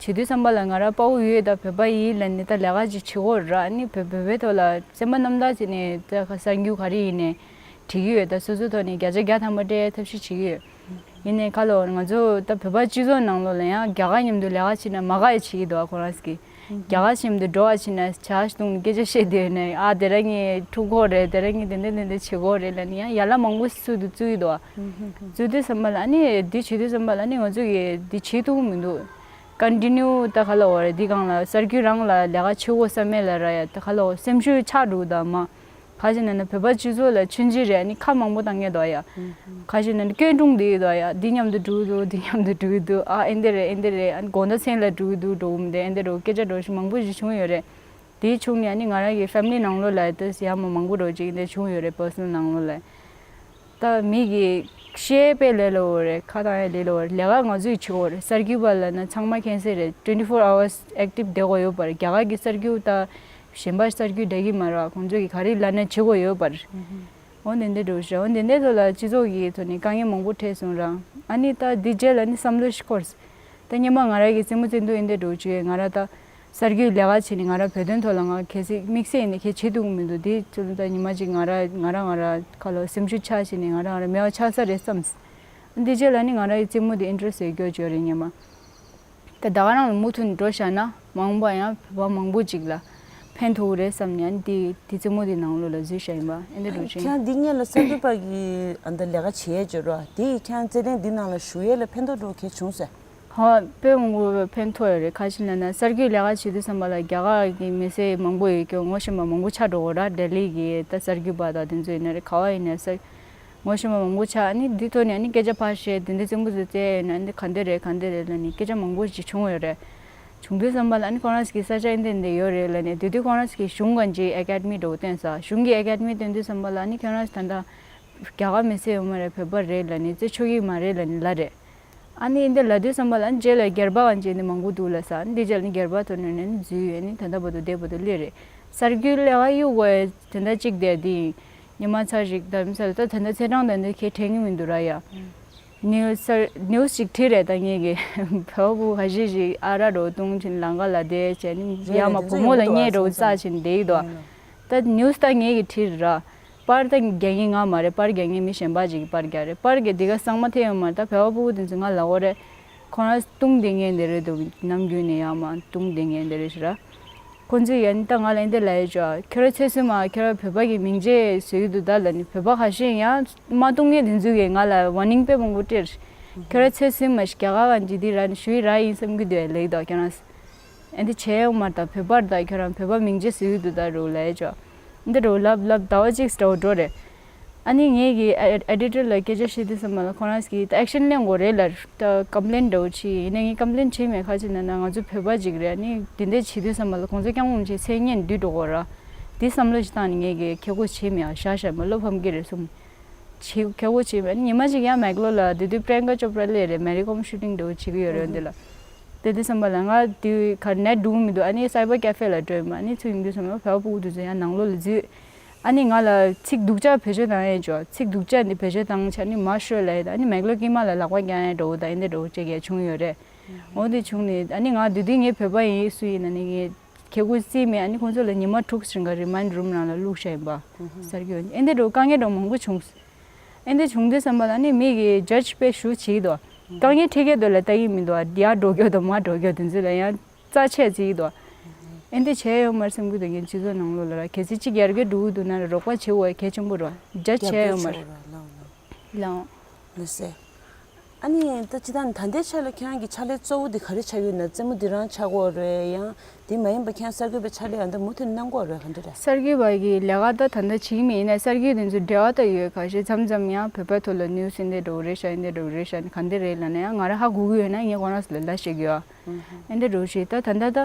བྱེད་དུས་ཙམ་པ་ལ་ང་རང་དཔའ་བོ་ཡོད་ད་བོད་པ་ཡིན་ལབ་ནས་ད་ལས་ཀ་ཅིག་བྱེད་དགོས་ར། ཨ་ནི་བོད་བོད་པའི་ཐོག་ལ་སེམས་པ་རྣམ་དག་བྱས་ནས་ད་གསར་འགྱུར་ག་རེ་ཡིན་ནས་བྲིས་ཀྱི་ཡོད། ད་སོ་སོའི་ཐོག་ནས་བརྒྱ་ཆ་བརྒྱ་ཐམ་པ་སྤྲད་ཐབས་ཤེས་བྱེད་ཀྱི་ཡོད། ཡིན་ནའི་ཁ་ལོ་ང་ཚོ་ད་བོད་པ་སྤྱི་ཚོགས་ནང་ལོགས་ལ་ཡང་རྒྱ་གར་མཉམ་དུ་ལས་ཀ་བྱེད་ན་མ་དགའ་ཡ་བྱེད་ཀྱི་འདུག་ཨ་ཁོ་རང་ཚོ་གིས། རྒྱ་གར་མཉམ་དུ་འགྲོ་བ་བྱེད་ན་ཇ་ཞིག་བཏུང་ནས་སྐད་ཆ་བཤད་བསྡད་ཡོད་ནའི་ཨ་དེ་ར་ངས་འཁྲུག་གོ་རེད། དེ་ར་ངས་དེ་འདྲ་དེ་འདྲ་བྱེད་གོ་རེད་ལབ་ནས་ཡང་ཡ་ལ་མང་པོ་ཚུར་དུ་བཙུགས་ཀྱི་འདུག་ཨ། བཙུགས་དུས་ཙམ་པ་ལ་ཨ་ནི་འདི་བྱེད་དུས་ཙམ་པ་ལ་ཨ་ནི་ང་ཚོ་གིས་འདི་བྱེད་ཐུབ་ཀྱི་མི་འདུག་ཀོན་ཊི་ནིའུ་ད་ག་ལ་བ་རེད། འདི་སྒང་ལ་གསར་འགྱུར་རང་ལ་ལས་ཀ་བྱེད་དགོས་བསམ་མེད་ལ་ར་ཡ་ད་ག་ལ་བ་སེམས་ཤུགས་ཆག་འགྲོ་གི་འདུག་ཨ་མ། ག་ཅིག་ན་ན་བོད་པ་སྤྱི་ཚོགས་ལ་མཆོད་མཇལ་རེད། ཨ་ནི་ཁ་མང་པོ་བཏང་མཁན་འདུག་ཡ། ག་ཅིག་ན་ན་སྐྱོན་དྲུང་བསྡད་ཡོད་འདུག་ཡ། འདི་མཉམ་དུ་འགྲོ་གི་འདུག་འདི་མཉམ་དུ་འགྲོ་གི་འདུག་ཨ་ཨེ་འདི་རེད་ཨེ་འདི་རེད། ཨ་ནི་དགོང་དག་མཚན་ལ་འགྲོ་གི་འདུག་འགྲོ་གི་མི་འདུག་ཨེ་འདི་རེད། སྐད་ཆ་འདྲ་བོ་ཞིག་མང་པོ་ཞིག་བྱུང་ཡོད་རེད། དེའི་བྱུང་ནས་ཨ་ནི་ང་རང་གི་ཕེ་མི་ལི་ནང་ལོགས་ལ་ད་ཡ་མ་མང་པོ་འདྲ་བོ་ཅིག་འདི་བྱུང་ཡོད་རེད། པར་སོ་ནལ་ནང་ལོགས་ལ། ད་མི་གི་བཤད་པའི་ལས་སླ་བོ་རེད། ཁ་བཏང་ཡ་ལས་སླ་བོ་རེད། ལས་ཀ་ང་ཚོས་བྱེད་དགོས་རེད། གསར་འགྱུར་པ་ལབ་ན་ཚང་མ་མཁྱེན་གསལ་རེད། ཊུ་ཝེན་ཊི་ཕོར་ཨ་ཝར་སི་ཨེག་ཊིབ་བསྡད་དགོས་ཡོད་པ་རེད། རྒྱ་གར་གྱི་གསར་འགྱུར་ད་གཞན་པ་གསར་འགྱུར་འདྲ་གི་མ་རེད། ཁོང་ཚོ་གིས་ག་རེ་ལབ་ན་བྱེད་དགོས་ཡོད་པ་རེད། འོ་དེ་འདྲ་འགྲོ་ཤག་འོ་དེ་འདྲའི་ཐོག་ལ་སྤྱི་ཚོགས་ཀྱི་ཐོག་ནས་དཀའ་ངལ་མང་པོ་འཕྲད་སོང་ར། ཨ་ནི་ད་འདི་རྗེས་ལ་ནི་བསམ་བློ་ཞིག་འཁོར། ད་སྔོན་མ་ང་རང་གི་རྩེད་མོ་རྩེ་དུས་འདི་འདྲ་འགྲོ་བྱས་ང་རང་ད། གསར་འགྱུར་ལས་ཀ་བྱས་ནས་ང་རང་བོད་དོན་ཐོག་ལ་ང་གལ་སྲིད་དམིགས་བསལ་ཡིན་ན་གལ་བྱེད་ཐུབ་ཀྱི་མི་འདུག་དེ་ཚོ་ད་ཉི་མ་གཅིག་ང་རང་ང་རང་ང་རང་ཁ་ལོ་སེམས་ཤུགས་ཆག་བྱས་ནས་ང་རང་ང་རང་མེད་པ་ཆགས་ས་རེད་བསམས། འདི་རྗེས་ལ་ནི་ང་རང་གི་རྩེད་མོ་དེ་ཨིན་ཊི་རེ་སི་ཡོད་རྒྱུ་ཅིག་ཡོད་རེད་སྔོན་མ། ད་ད་ག་རང་ལ་མུ་མཐུད་ནས་འགྲོ་བཞག་ན་མ་འོངས་པ་ཡང་བོད་པ་མང་པོ་ཅིག་ལ་ཕན་ཐོགས་རེད་བསམ་ནས་ཨ་ནི་དེ་དེ་རྩེད་མོ་དེ་ནང་ལོགས་ལ་འཛུལ་བཞག་ཡིན་པ་ཨེ་འདྲ་འགྲོ་ཆེན། ཁྱེད་འདི་སྔོན་ལ་གསར་འགོད་པ་གི་ཨ་འདི་ལས་ཀ་བྱས་ཡོད་རོ། དེ་ཡིས་ཁྱེད་རྩེད་ཐང་འདི་ནང་ལ་ཞུགས་ཡས་ལ་ཕན་ཐོགས་འགྲོ་མཁན་བྱུང་ཟེར། ཧོ། དཔེ་མང་པོ་ཕན་ཐོགས་ཡོད་རེད། ཁ་ཤས་ལ་ན་གསར་འགོད་ལས་ཀ་བྱེད་དུས་ཙམ་པ་ལ་རྒྱ་གར་གྱི་མི་སེར་མང་པོ་ཡོད་ཀྱང་ངོ་ཤེས་པ་མང་པོ་ཆགས་འགྲོ་གི་ར། ལྡི་ལི་གི་ད་གསར་འགོད་པ་དང་དེ་ཚོ་ཡིན་ན་རེད། ག་བ་ཡིན་ན་གསར་ངོ་ཤེས་པ་མང་པོ་ཆགས། ཨ་ནི་འདི་ཐོག་ནས་ཨ་ནི་སྐད་ཆ་ཕར་བཤད། དེ་འདྲ་རྩེད་མོ་ཚོ་རྩེ་ཡོད་ན་ཨ་ནི་ག་འདྲ་རེད་ག་འདྲ་རེད་ལབ་ནས་སྐད་ཆ་མང་པོ་ཞིག་བྱུང་ཡོད་རེད། བྱུང་དུས་ཙམ་པ་ལ་ཨ་ནི་ཁོ་རང་ཚོ་གི་ས་ཆ་འདི་འདི་ཡོད་རེད་ལབ་ནས། དེ་དུས་ཁོ་རང་ཚོ་གི་གཞུང་གང་ཅིག་ཨེ་ཀ་ཌི་མི་འགྲོ་བསྟན་ས། གཞུང་གི་ཨེ་ཀ་ཌི་མི་བསྟན་དུས་ཙམ་པ་ལ་ཨ་ནི་ཁྱོད་རང་ཚོ་ད་ལྟ་རྒྱ་གར་མི་སེར་ཡོད་མ་རེད། བོད་པ་རེད་ལབ་ནས་རྩེ་ཆོག་གི་མ་རེད་ལབ་ནས་ལབ་རེད། ཨ་ནི་འདི་ལབ་དུས་ཙམ་པ་ལ་རྗེས་ལ་སྒེར་པ་གང་ཅིག་འདི་མང་པོ་འདུག་ལབ་ས། ཨ་ནི་འདི་རྗེས་ལ་ནི་སྒེར་པ་ཐོག་ནས་ནི་འཛུལ་ཡོད། ཨ་ནི་ད་ལྟ་བར་དུ་དེ་བར་དུ་སླེབས་རེད། གསར་འགོད་ལས་ཀ་གཡུག་དགོས་དེ་འདྲ་གཅིག་དེ་འདི་ཡིན། ཉི་མ་ཚར་ཞིག་ད་མི་ཚར་ད་ད་ལྟ་ཚེས་གྲངས་དེ་འདི་ཁྱེད་དྲན་གི་མི་འདུག་ར་ཡ། ནིའུ་སི་ནིའུ་སི་ཅིག་བྲིས་རེད། ད་ངེད་ཀྱི་བོད་པ་ཁ་ཤས་ཤིག་ཨ་ར་འགྲོ་བཏུང་ཕྱིན་ལམ་ཁ་ལ་བསྡད་བྱས་ནི་རེད་ཡ་རེད། མ་དེ་བུ་ཚོ་མོ་ཡོད་ལ་མི་འདུག་བ། བརྙས་འགྲོ་ཚོང་རྩ་ཆེན་བསྡད་ཡི་འདུག་བ། ད་ནིའུ་སི་ད་ངེད་ཀྱི་བྲིས་རེད་ར། པར་ད་རྒྱག་མཁན་ང་མ་རེད། པར་རྒྱག་མཁན་མི་གཞན་པ་ཅིག་གིས་པར་རྒྱག་རེད། པར་རྒྱག་འདི་ག་གཙང་མ་ཐེབས་ཡོད་མ་རེད། ད་བོད་པ་ཕྲུ་གུ་དེ་ཚོ་ང་ལབ་དགོས་རེད། ཁོ་རང་བཏུང་བསྡད་མཁན་དེ་རེད་འདུག་ནམ་རྒྱུན་ནས་ཡར་མར་བཏུང་བསྡད་མཁན་དེ་རེད་ཤག་ར། ཁོ་ཚོས་ཡང་ད་ང་ལ་འདི་ལབ་ཡོད་ཅོ། ཁྱོད་རང་ཚོད་སུན་མ། ཁྱོད་རང་བོད་པ་གི་མིང་ཆད་བཟོ་གི་འདུག་ད་ལབ་ནས། བོད་པ་ཁ་ཤས་ཡང་མ་བཏུང་མཁན་དེ་ཚོ་གིས་ང་ལ་ཝར་ནིང་དཔེ་མང་པོ་སྤྲད། ཁྱོད་རང་ཚོད་སུན་མ་ཞིག་རྒྱ་གར་ག་འཇིག་དེ་ར་ཞུ་ཡི་ར་ཡིན་བསམ་གི་འདུག་ལབ་ཀྱི་འདུག་ཁྱོད་རང་། ཨ་འདི་བྱས་ཡོང་མ་རེད། ད་བོད་པ་རེད། ད་ཁྱོད་རང་བོད་པ་མིང་ཆད་བཟོ་གི་འདུག་ད་རོ་ལབ་ཡོད་ཅོ། འདི་རོ་ལབ་ལབ་ཟླ་བ་གཅིག་འདྲ་བོ་འགྲོ་རེད། ཨ་ནི་ངེད་ཀྱི་ཨེ་ཨེ་ཌི་ཊར་ལ་སྐད་ཆ་བཤད་དུས་ཙམ་པ་ལ་ཁོ་རང་གིས་ད་ཨེག་ཤན་ལེན་དགོས་རེད་ལབ། ད་ཀམ་པི་ལེན་འདྲ་བོ་བྱས། ཡིན་ན་ངས་ཀམ་པི་ལེན་བྱས་མེད། ཁ་ཅིག་ན་ན་ང་ཚོ་བོད་པ་ཅིག་རེད། ཨ་ནི་དེ་འདྲ་བྱེད་དུས་ཙམ་པ་ལ་ཁོང་ཚོ་སྐྱག་རྔུབ་བྱས་ཚེ་སྔོན་འདུས་འགྲོ་གི་རེད། དེ་བསམ་བློ་ཞིག་བཏང་ནས་ངེད་ཀྱིས་ཁྱེད་སྒོ་བྱས་མེད། ཨ་ཤ་ཤ་མ་བློ་ཕམ་གི་རེད་གསུངས། བྱེད་ཁྱེད་སྒོ་བྱས་མེད། ཨ་ནི་ཉི་མ་ཅིག་ཡང་མེག་ལོར་ལ་དེ་དུས་པྲེན་ཀ་ཅོ་པྲ་སླེབས་རེད། མེ་རི་ཀོམ་ཤུ་ཊིང་འདྲ་བོ་བྱེད་ཀྱི་ཡོད་རེད། འདི་ལ་དེ་དུས་ཙམ་པ་ལ་ང་དེ་ག་ནེཊ་འགྲོ་གི་མི་འདུག་ཨ་ནི་སའི་བར་ཀེ་ཧྥེ་ལ་འགྲོ་ཡིན་པ། ཨ་ནི་ཚུར་ཡོང་དུས་ཙམ་པ་བོད་པ་ཕྲུ་གུ་དེ་ཚོ་ཡང་ནང་ལོགས་ལ་འཛུལ། ཨ་ནི་ང་ལ་ཚིག་སྡུག་ཅག་བེད་སྤྱོད་བཏང་ཡས་ཅོ། ཚིག་སྡུག་ཅག་འདི་བེད་སྤྱོད་བཏང་བྱས་ཨ་ནི་མར་ཤོད་ལབ་ཡས་དང་། ཨ་ནི་མེག་ལོར་དཀྱིལ་མ་ལ་ལག་པ་བརྐྱངས་ཡས་འདྲ་བོ་དང་ཨེ་འདྲ་འདྲ་བོ་བྱེད་ཡས་བྱུང་ཡོད་རེད། འོ་དེ་བྱུང་ནས་ཨ་ནི་ང་དེ་དུས་ངའི་བོད་པ་ཡིན། སུ་ཡིན་ན་ནི་ངས་ཁྱེད་སྒོ་རྩིས་མེད། ཨ་ནི་ཁོང་ཚོ་ལ་ཉི་མ་དྲུག་རིང་ག་རི་མ་ཡིན་ཌི་རུམ་ནང་ལ་བླུགས་བཞག་ཡིན་པ། གསར་འགྱུར་ཨེ་འདྲ་འདྲ་བོ་དཀའ་ངལ་འདྲ་བོ་མང་པོ་བྱུང་། ཨེ་འདྲ་བྱུང་དུས་ཙམ་པ་ལ་ནི་མི་གིས་ཇཇ་དཔེ་ཞེ་པོ་བྱེད་ཀྱི་འདུག་དཀའ་ངལ་འཕྲད་མཁན་དེ་ལ་ལྟ་གི་མི་འདུག་ཡར་འགྲོ་རྒྱུ་དང་མར་འགྲོ་རྒྱུ་དེ་ཚོ་ལ་ཡང་རྩ་ཆེ་བརྩི་གི་འདུག་ཨེ་འདྲ་བྱས་ཡོད་མ་རེད་བསམ་གྱི་འདུག་ངའི་སྤྱི་ཚོགས་ནང་ལོགས་ལ་ར། གལ་སྲིད་གཅིག་ཡར་རྒྱས་འགྲོ་གི་འདུག་ན་ར་རོགས་པ་བྱེད་དགོས་གལ་ཆེན་པོ་རེད། ཇཇ་བྱས་ཡོད་མ་རེད། ལགས་ལགས། ལགས་སོ། ཨ་ནི་ད་སྤྱིར་བཏང་ད་ལྟའི་ཆ་ལ་ཁྱེད་རང་གི་ཕྱག་ལས་གཙོ་བོ་དེ་ག་རེ་ཆགས་ཡོད་ན། རྩེད་མོ་འདི་རང་ཆགས་ཀྱི་ཡོད་རེད། ཡང་དེ་མ་ཡིན་པ་ཁྱེད་རང་གསར་འགོད་པའི་ཕྱག་ལས་ཨ་ད་མུ་མཐུད་གནང་གི་ཡོད་རེད། ག་འདྲ་རེད། གསར་འགོད་པ་གི་ལས་ཀ་ད་ད་ལྟ་བྱེད་ཀྱི་མེད། ཡིན་ན་གསར་འགོད་དེ་ཚོ་འབྲེལ་བ་ད་ཡོད། ཁ་ཤས་མཚམས་མཚམས་ཡང་བོད་པའི་ཐོག་ལ་ནིའུ་སི་འདི་འདྲ་བོ་རེད་ཤག་འདི་འདྲ་བོ་རེད་ཤག་ག་འདྲ་རེད་ལབ་ན་ཡང་ང་རང་ཧ་གོ་གི་ཡོད་ན་ངས་ཁོ་རང་ཚོ་ལ་ལབ་ཤེས་ཀྱི་ཡོད། ཨེ་འདྲ་འདྲ་བོ་ཞིག་ད་ད་ལྟ་ད་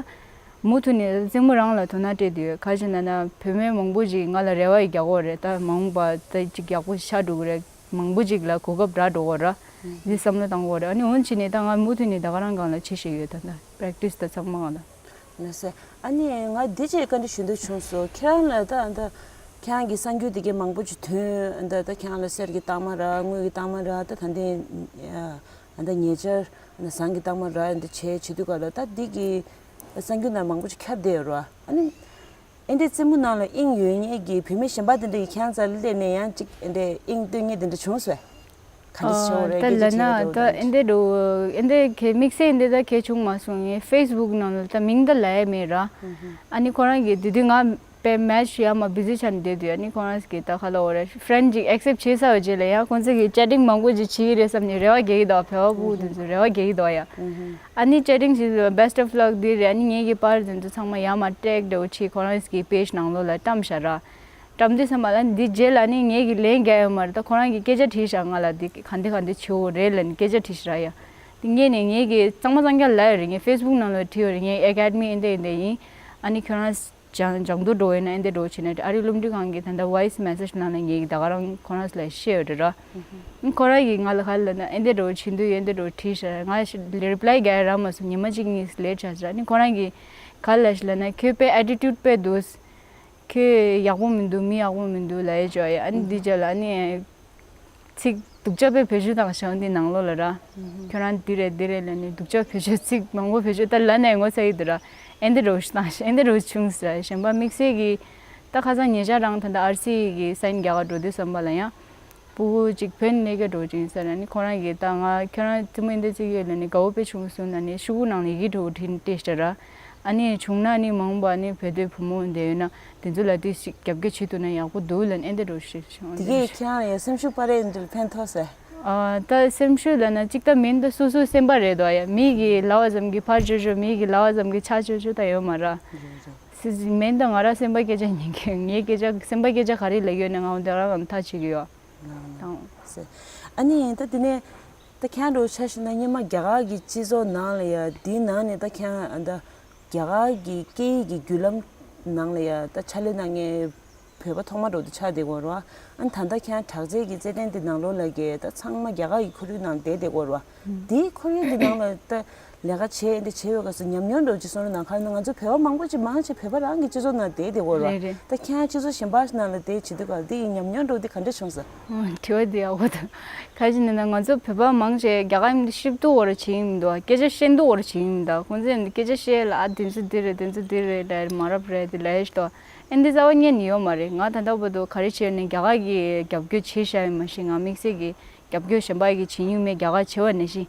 མུ་མཐུད་ནས་རྩེད་མོ་རང་ལ་དོ་སྣང་སྤྲད་དུས་ཁ་ཤས་ན་ན་བུད་མེད་མང་པོ་ཞིག་ང་ལ་རེ་བ་རྒྱག་གི་ཡོད་རེད། ད་མ་འོངས་པ་ད་ཅིག་ཡག་པོ་ཆགས་འགྲོ་གི་རེད། མང་པོ་ཅིག་ལ་གོ་སྐབས་རག་འགྲོ་གི་རེད། འདི་བསམ་བློ་བཏང་གི་ཡོད་རེད། ཨ་ནི་འོན་ཕྱིན་ནས་ད་ང་མུ་མཐུད་ནས་ད་ག་རང་སྒང་ལ་བྱེད་བཞིན་ཡོད། ད་ད་པྲེག་ཊི་སི་ད་ཚང་མ་གང་ལ། ལགས་སོ། ཨ་ནི་ང་འདི་ཅིག་བཀའ་འདྲི་ཞུ་འདོད་བྱུང་སོང་། ཁྱེད་རང་ལ་ད་ད་ཁྱེད་རང་གི་གསར་འགྱུར་འདི་གའི་མང་པོ་ཅིག་ཐོན། ད་ད་ཁྱེད་རང་ལ་གསེར་གྱི་རྟགས་མ་རག་དངུལ་གྱི་རྟགས་མ་རག་ད་ད་ལྟའི་ཨ་ད་ཉེ་ཆར་ཟངས་ཀྱི་རྟགས་མ་རག་འདི་བྱས་བྱེད་དུས་ག་ལ་ད་འདི་གི་གསར་འགྱུར་ནང་མང་པོ་ཅིག་ཁྱབ་བསྡད་ཡོད་རེད་བ། ཨ་ནི། ཨེ་འདྲའི་རྩེད་མོ་ནང་ལ་དབྱིངས་ཡོད་མཁན་གྱི་བུད་མེད་གཞན་པ་དེ་འདྲ་ཡིས་ཁྱེད་རང་རྩ་ལ་སླེབས་ནས་ཡང་ཅིག་ཨེ་འདྲའི་དབྱིངས་སྟོན་མཁན་དེ་འདྲ་བྱུང་སོང་། ག་འདྲ་ཞིག་རེད། ད་སྐད་ཆ་ལབ་ན་བྱེད་ད་མཁན་ཨེ་འདྲའི་འགྲོ་ཨེ་འདྲའི་གལ་དམིགས་བསལ་ཨེ་འདྲའི་ད་གལ་བྱུང་མ་སོང་། ངས་ཕེ་སི་བུག་ནང་ལ་ད་མིང་ད་ལབ་ཡ་མེད་ར། ཨ་ནི་ཁོ་རང་གིས་དེ་དུས་ང་དཔེ་མེ་ཆི་ཡ་མ་བི་ཛི་ཆགས་ནས་བསྡད་དུས་ཨ་ནི་ཁོ་རང་གིས་ད་ག་ལབ་དགོས་རེད། ཕི་རེན་ཌི་ཅིག་ཨེག་སེབ་བྱས་ཚར་བའི་རྗེས་ལ་ཡང་ཁོང་ཚོ་གིས་ཅེ་ཊིང་མང་པོ་ཅིག་བྱེད་ཀྱི་རེད་བསམ་ནས་རེ་བ་རྒྱག་གི་འདུག་བོད་པ་ཕྲུ་གུ་དེ་ཚོ་རེ་བ་རྒྱག་གི་འདུག་ཡ། ཨ་ནི་ཅེ་ཊིང་བྱས་ཚར། བྷེ་སི་ཊི་ཨོཕ་ལག་འདི་རེད། ཨ་ནི་ངེད་ཀྱི་པར་དེ་ཚོ་ཚང་མ་ཡར་མར་ཊེག་འདྲ་བོ་བྱས་ཁོ་རང་གི་པེ་ཇི་ནང་ལོགས་ལ་བཀྲམ་བཞག་ར། བཀྲམ་དུས་ཙམ་པ་ལ་འདི་རྗེས་ལ་ནི་ངེད་ཀྱིས་ལན་རྒྱག་ཡོད་མ་རེད། ད་ཁོ་རང་གིས་སྐད་ཆ་དྲིས་ཤག་ང་ལ་འདི་ག་འདི་ག་འདི་བྱེད་དགོས་རེད་ལབ་ནས་སྐད་ཆ་དྲིས་ཤག་ར་ཡ། འདི་ངས་ནི་ངེད་ཀྱིས་གཙང་མ་གཙང་རྐྱང་ལབ་ཡོད་རེད། ངས་ཕེ་སི་བུག་ནང་ལ་བྲིས་ཡོད་རེད། ངས་ཨེ་ཀ་ཌི་མི་ཨེ་འདྲ་ཨེ་འདྲ་ཡིན། ཨ་ནི་ཁྱོད་རང་སྦྱང་སྦྱང་དུ་འགྲོ་ཡོད་ན་ཨེ་འདྲ་འགྲོ་བྱས་ན་ཨ་རིའི་རླུང་འཕྲིན་ཁང་གི་ད་ལྟ་ཝོ་ཡི་སི་མེ་སེ་ཇི་ནང་ལ་ངས་ཀྱིས་ད་ག་རང་ཁོ་རང་ཚོ་ལ་བཤད་ཡོད་རེད་ར། ཁོ་རང་གིས་ང་ལ་ག་རེ་ལབ་ན་ཨེ་འདྲ་འདྲ་བོ་བྱེད་འདོད་ཡོད་འདྲ་འདྲ་བོ་དྲིས་ཤག་ང་རི་པ་ལའི་རྒྱག་ཡ་རག་མ་སོང་། ཉི་མ་གཅིག་གཉིས་ལེ་ཊི་ཆགས་ཤག་ཨ་ནི་ཁོ་རང་གིས་ག་རེ་ལབ་ཤག་ལབ་ན་ཁྱོད་དཔེ་ཨེ་ཊི་ཊུཌ་དཔེ་འདུག་ཁྱོད་ཡག་པོ་མི་འདུག་མི་ཡག་པོ་མི་འདུག་ལབ་ཡས་ཅོ་ཡ། ཨ་ནི་འདི་ཅོ་ལ་ཨ་ནི་ཚིག་སྡུག་ཅག་དཔེ་བེད་སྤྱོད་བཏང་ཤག་འདི་ནང་ལོགས་ལ་ར། ཁྱོད་རང་འདི་རེད་འདི་རེད་ལབ་ནས་སྡུག་ཅག་བེད་སྤྱོད་ཚིག་མང་པོ་བེད་སྤྱོད་ད་ལབ་ནས་ངོ་ཚ་ཡི་འདུག་ར། ཨེ་འདི་འདྲ་བོ་ཞིག་བཏང་ཤག་ཨེ་འདི་འདྲ་བོ་བྱུང་ཟེར་ར། གཞན་པ་དམིགས་བསལ་གྱི་ད་ཁ་སང་ཉེ་ཆར་རང་ད་ལྟ་ཨར་སི་གི་སའིན་རྒྱག་ག་འགྲོ་དུས་ཙམ་པ་ལ་ཡང་། ཕྲུ་གུ་གཅིག་བོད་ནས་སླེབས་མཁན་འདྲ་བོ་ཅིག་ཡིན་ས་རེད། ཨ་ནི་ཁོ་རང་གིས་ད་ང་ཁྱོད་རང་རྩེད་མོ་འདི་རྩེ་གི་ཡོད་ལབ་ནས་དགའ་པོ་དཔེ་བྱུང་སོང་ལབ་ནས་ཤོག་གུ་ནང་ལ་ཡི་གེ་འདྲ་བོ་བྲིས་ནས་སྤྲད་ཤག་ར། ཨ་ནི་བྱུང་ན་ཨ་ནི་མ་འོངས་པ་ཨ་ནི་བོད་དོན་བུ་མོ་འདི་ཡོད་ན་དེ་ཚོ་ལ་དེ་ཞིག་རྒྱབ་སྐྱོར་བྱེད་ཐུབ་ན་ཡག་པོ་འདུག་ལབ་ནས་ཨེ་འདྲ་བོ་ཞིག་བྱུང་། དེ་གས་ཁྱེད་རང་ཡང་སེམས་ཤུགས་སྤར་ཡས་འདི་ལ་ཕན་ཐོགས་ཟེར། ཨ་ད་སེམས་ཤུགས་ལབ་ན་གཅིག་ད་མིན་ད་སོ་སོའི་སེམས་པ་རེད་དོ་ཡ། མི་གི་ལབ་པ་ཙམ་གྱིས་ཕར་བྱོས་བྱོས། མི་གི་ལབ་པ་ཙམ་གྱིས་ཆ་བྱོས་བྱོས་ད་ཡོད་མ་རེད། སི་མིན་ད་ང་རང་སེམས་པ་སྐད་ཆ་ཉན་མཁན། ངའི་སྐད་ཆ་སེམས་པ་སྐད་ཆ་ག་རེ་ལབ་ཡོད་ན་ང་འོ་དེ་རང་ལ་མཐའ་བྱེད་ཀྱི་ཡོད། དང་། ཨ་ནི་ད་དེ་ནས་ད་ཁྱེད་རང་ཆ་བཞག་ན་སྔོན་མ་རྒྱ་གར་གྱི་སྤྱི་ཚོགས་ནང་ལ་ཡ་དེའི་ནང་ནས་ད་ཁྱེད་རང་ད་རྒྱ་གར་གྱི་སྐད་ཡིག་གི་བརྒྱུད་ལམ་ནང་ལ་ཡ་ད་ཕྱག་ལས་གནང་མཁན་བོད་པ་ཐོག་མ་འདྲ་བོ་དེ་ཆགས་བསྡད་ཀྱི་ཡོད་རེད་བ། ཨ་ནི་ད་ལྟ་ཁྱེད་རང་དྲག་རྩལ་གྱི་རྩེད་འགྲན་དེ་ནང་ལོགས་ལ་གི་ད་ཚང་མ་རྒྱ་གར་གྱི་ཁོར་ཡུག་ནང་བསྡད་བསྡད་ཀྱི་ཡོད་རེད་བ། དེའི་ཁོར་ཡུག་འདི་ནང་ལ་ད་ལས་ཀ་བྱས་འདི་བྱས་པའི་སྐབས་སུ་ཉམས་མྱོང་འདྲ་བོ་ཅིག་གསུང་རོགས་གནང་། ག་རེ་ན་ང་ཚོ་བོད་པ་མང་པོ་ཅིག་མང་ཆེ་བོད་པ་རང་གི་སྤྱི་ཚོགས་ནང་བསྡད་བསྡད་ཀྱི་ཡོད་རེད་བ། རེད་རེད། ད་ཁྱེད་རང་སྤྱི་ཚོགས་གཞན་པ་ནང་ལ་བསྡད་བྱེད་དུས་སྐབས་འདི་ཡི་ཉམས་མྱོང་འདྲ་བོ་འདི་ག་འདྲ་བྱུང་སོང་། ཨོ་དྲི་བ་འདི་ཡག་པོ་འདུག་ག་རེ་ན་ང་ཚོ་བོད་པ་མང་ཆེ་རྒྱ་གར་མི་འདི་ཤེས་རྟོགས་འོར་བྱེད་ཀྱི་མི་འདུག་སྐད་ཆ་བཤད་རྟོགས་འོར་བྱེད་ཀྱི་མི་འདུག་ཁོང་ཚོས་འདི་སྐད་ཆ་བཤད་ལ་ཨ་དེ་ཚོ་འདི་རེད་དེ་ཚོ་འདི་རེད་ལབ་མ་རབས་རེད་དེ་ལས་ཤི་ཏོ། ཨེ་འདི་རྩ་བ་ཉན་ནི་ཡོད་མ་རེད། ང་ད་ལྟ་བར་དུ་ག་རེ་བྱས་ནས་རྒྱ་གར་གྱི་རྒྱབ་སྐྱོར་བྱས་བཞག་ཡོད་མ་གཞི་ང་དམིགས་བསལ་གྱི་རྒྱབ་སྐྱོར་གཞན་པ་གི་བྱེད་མྱོང་མེད། རྒྱ་གར་བྱས་པ་ནང་བཞིན།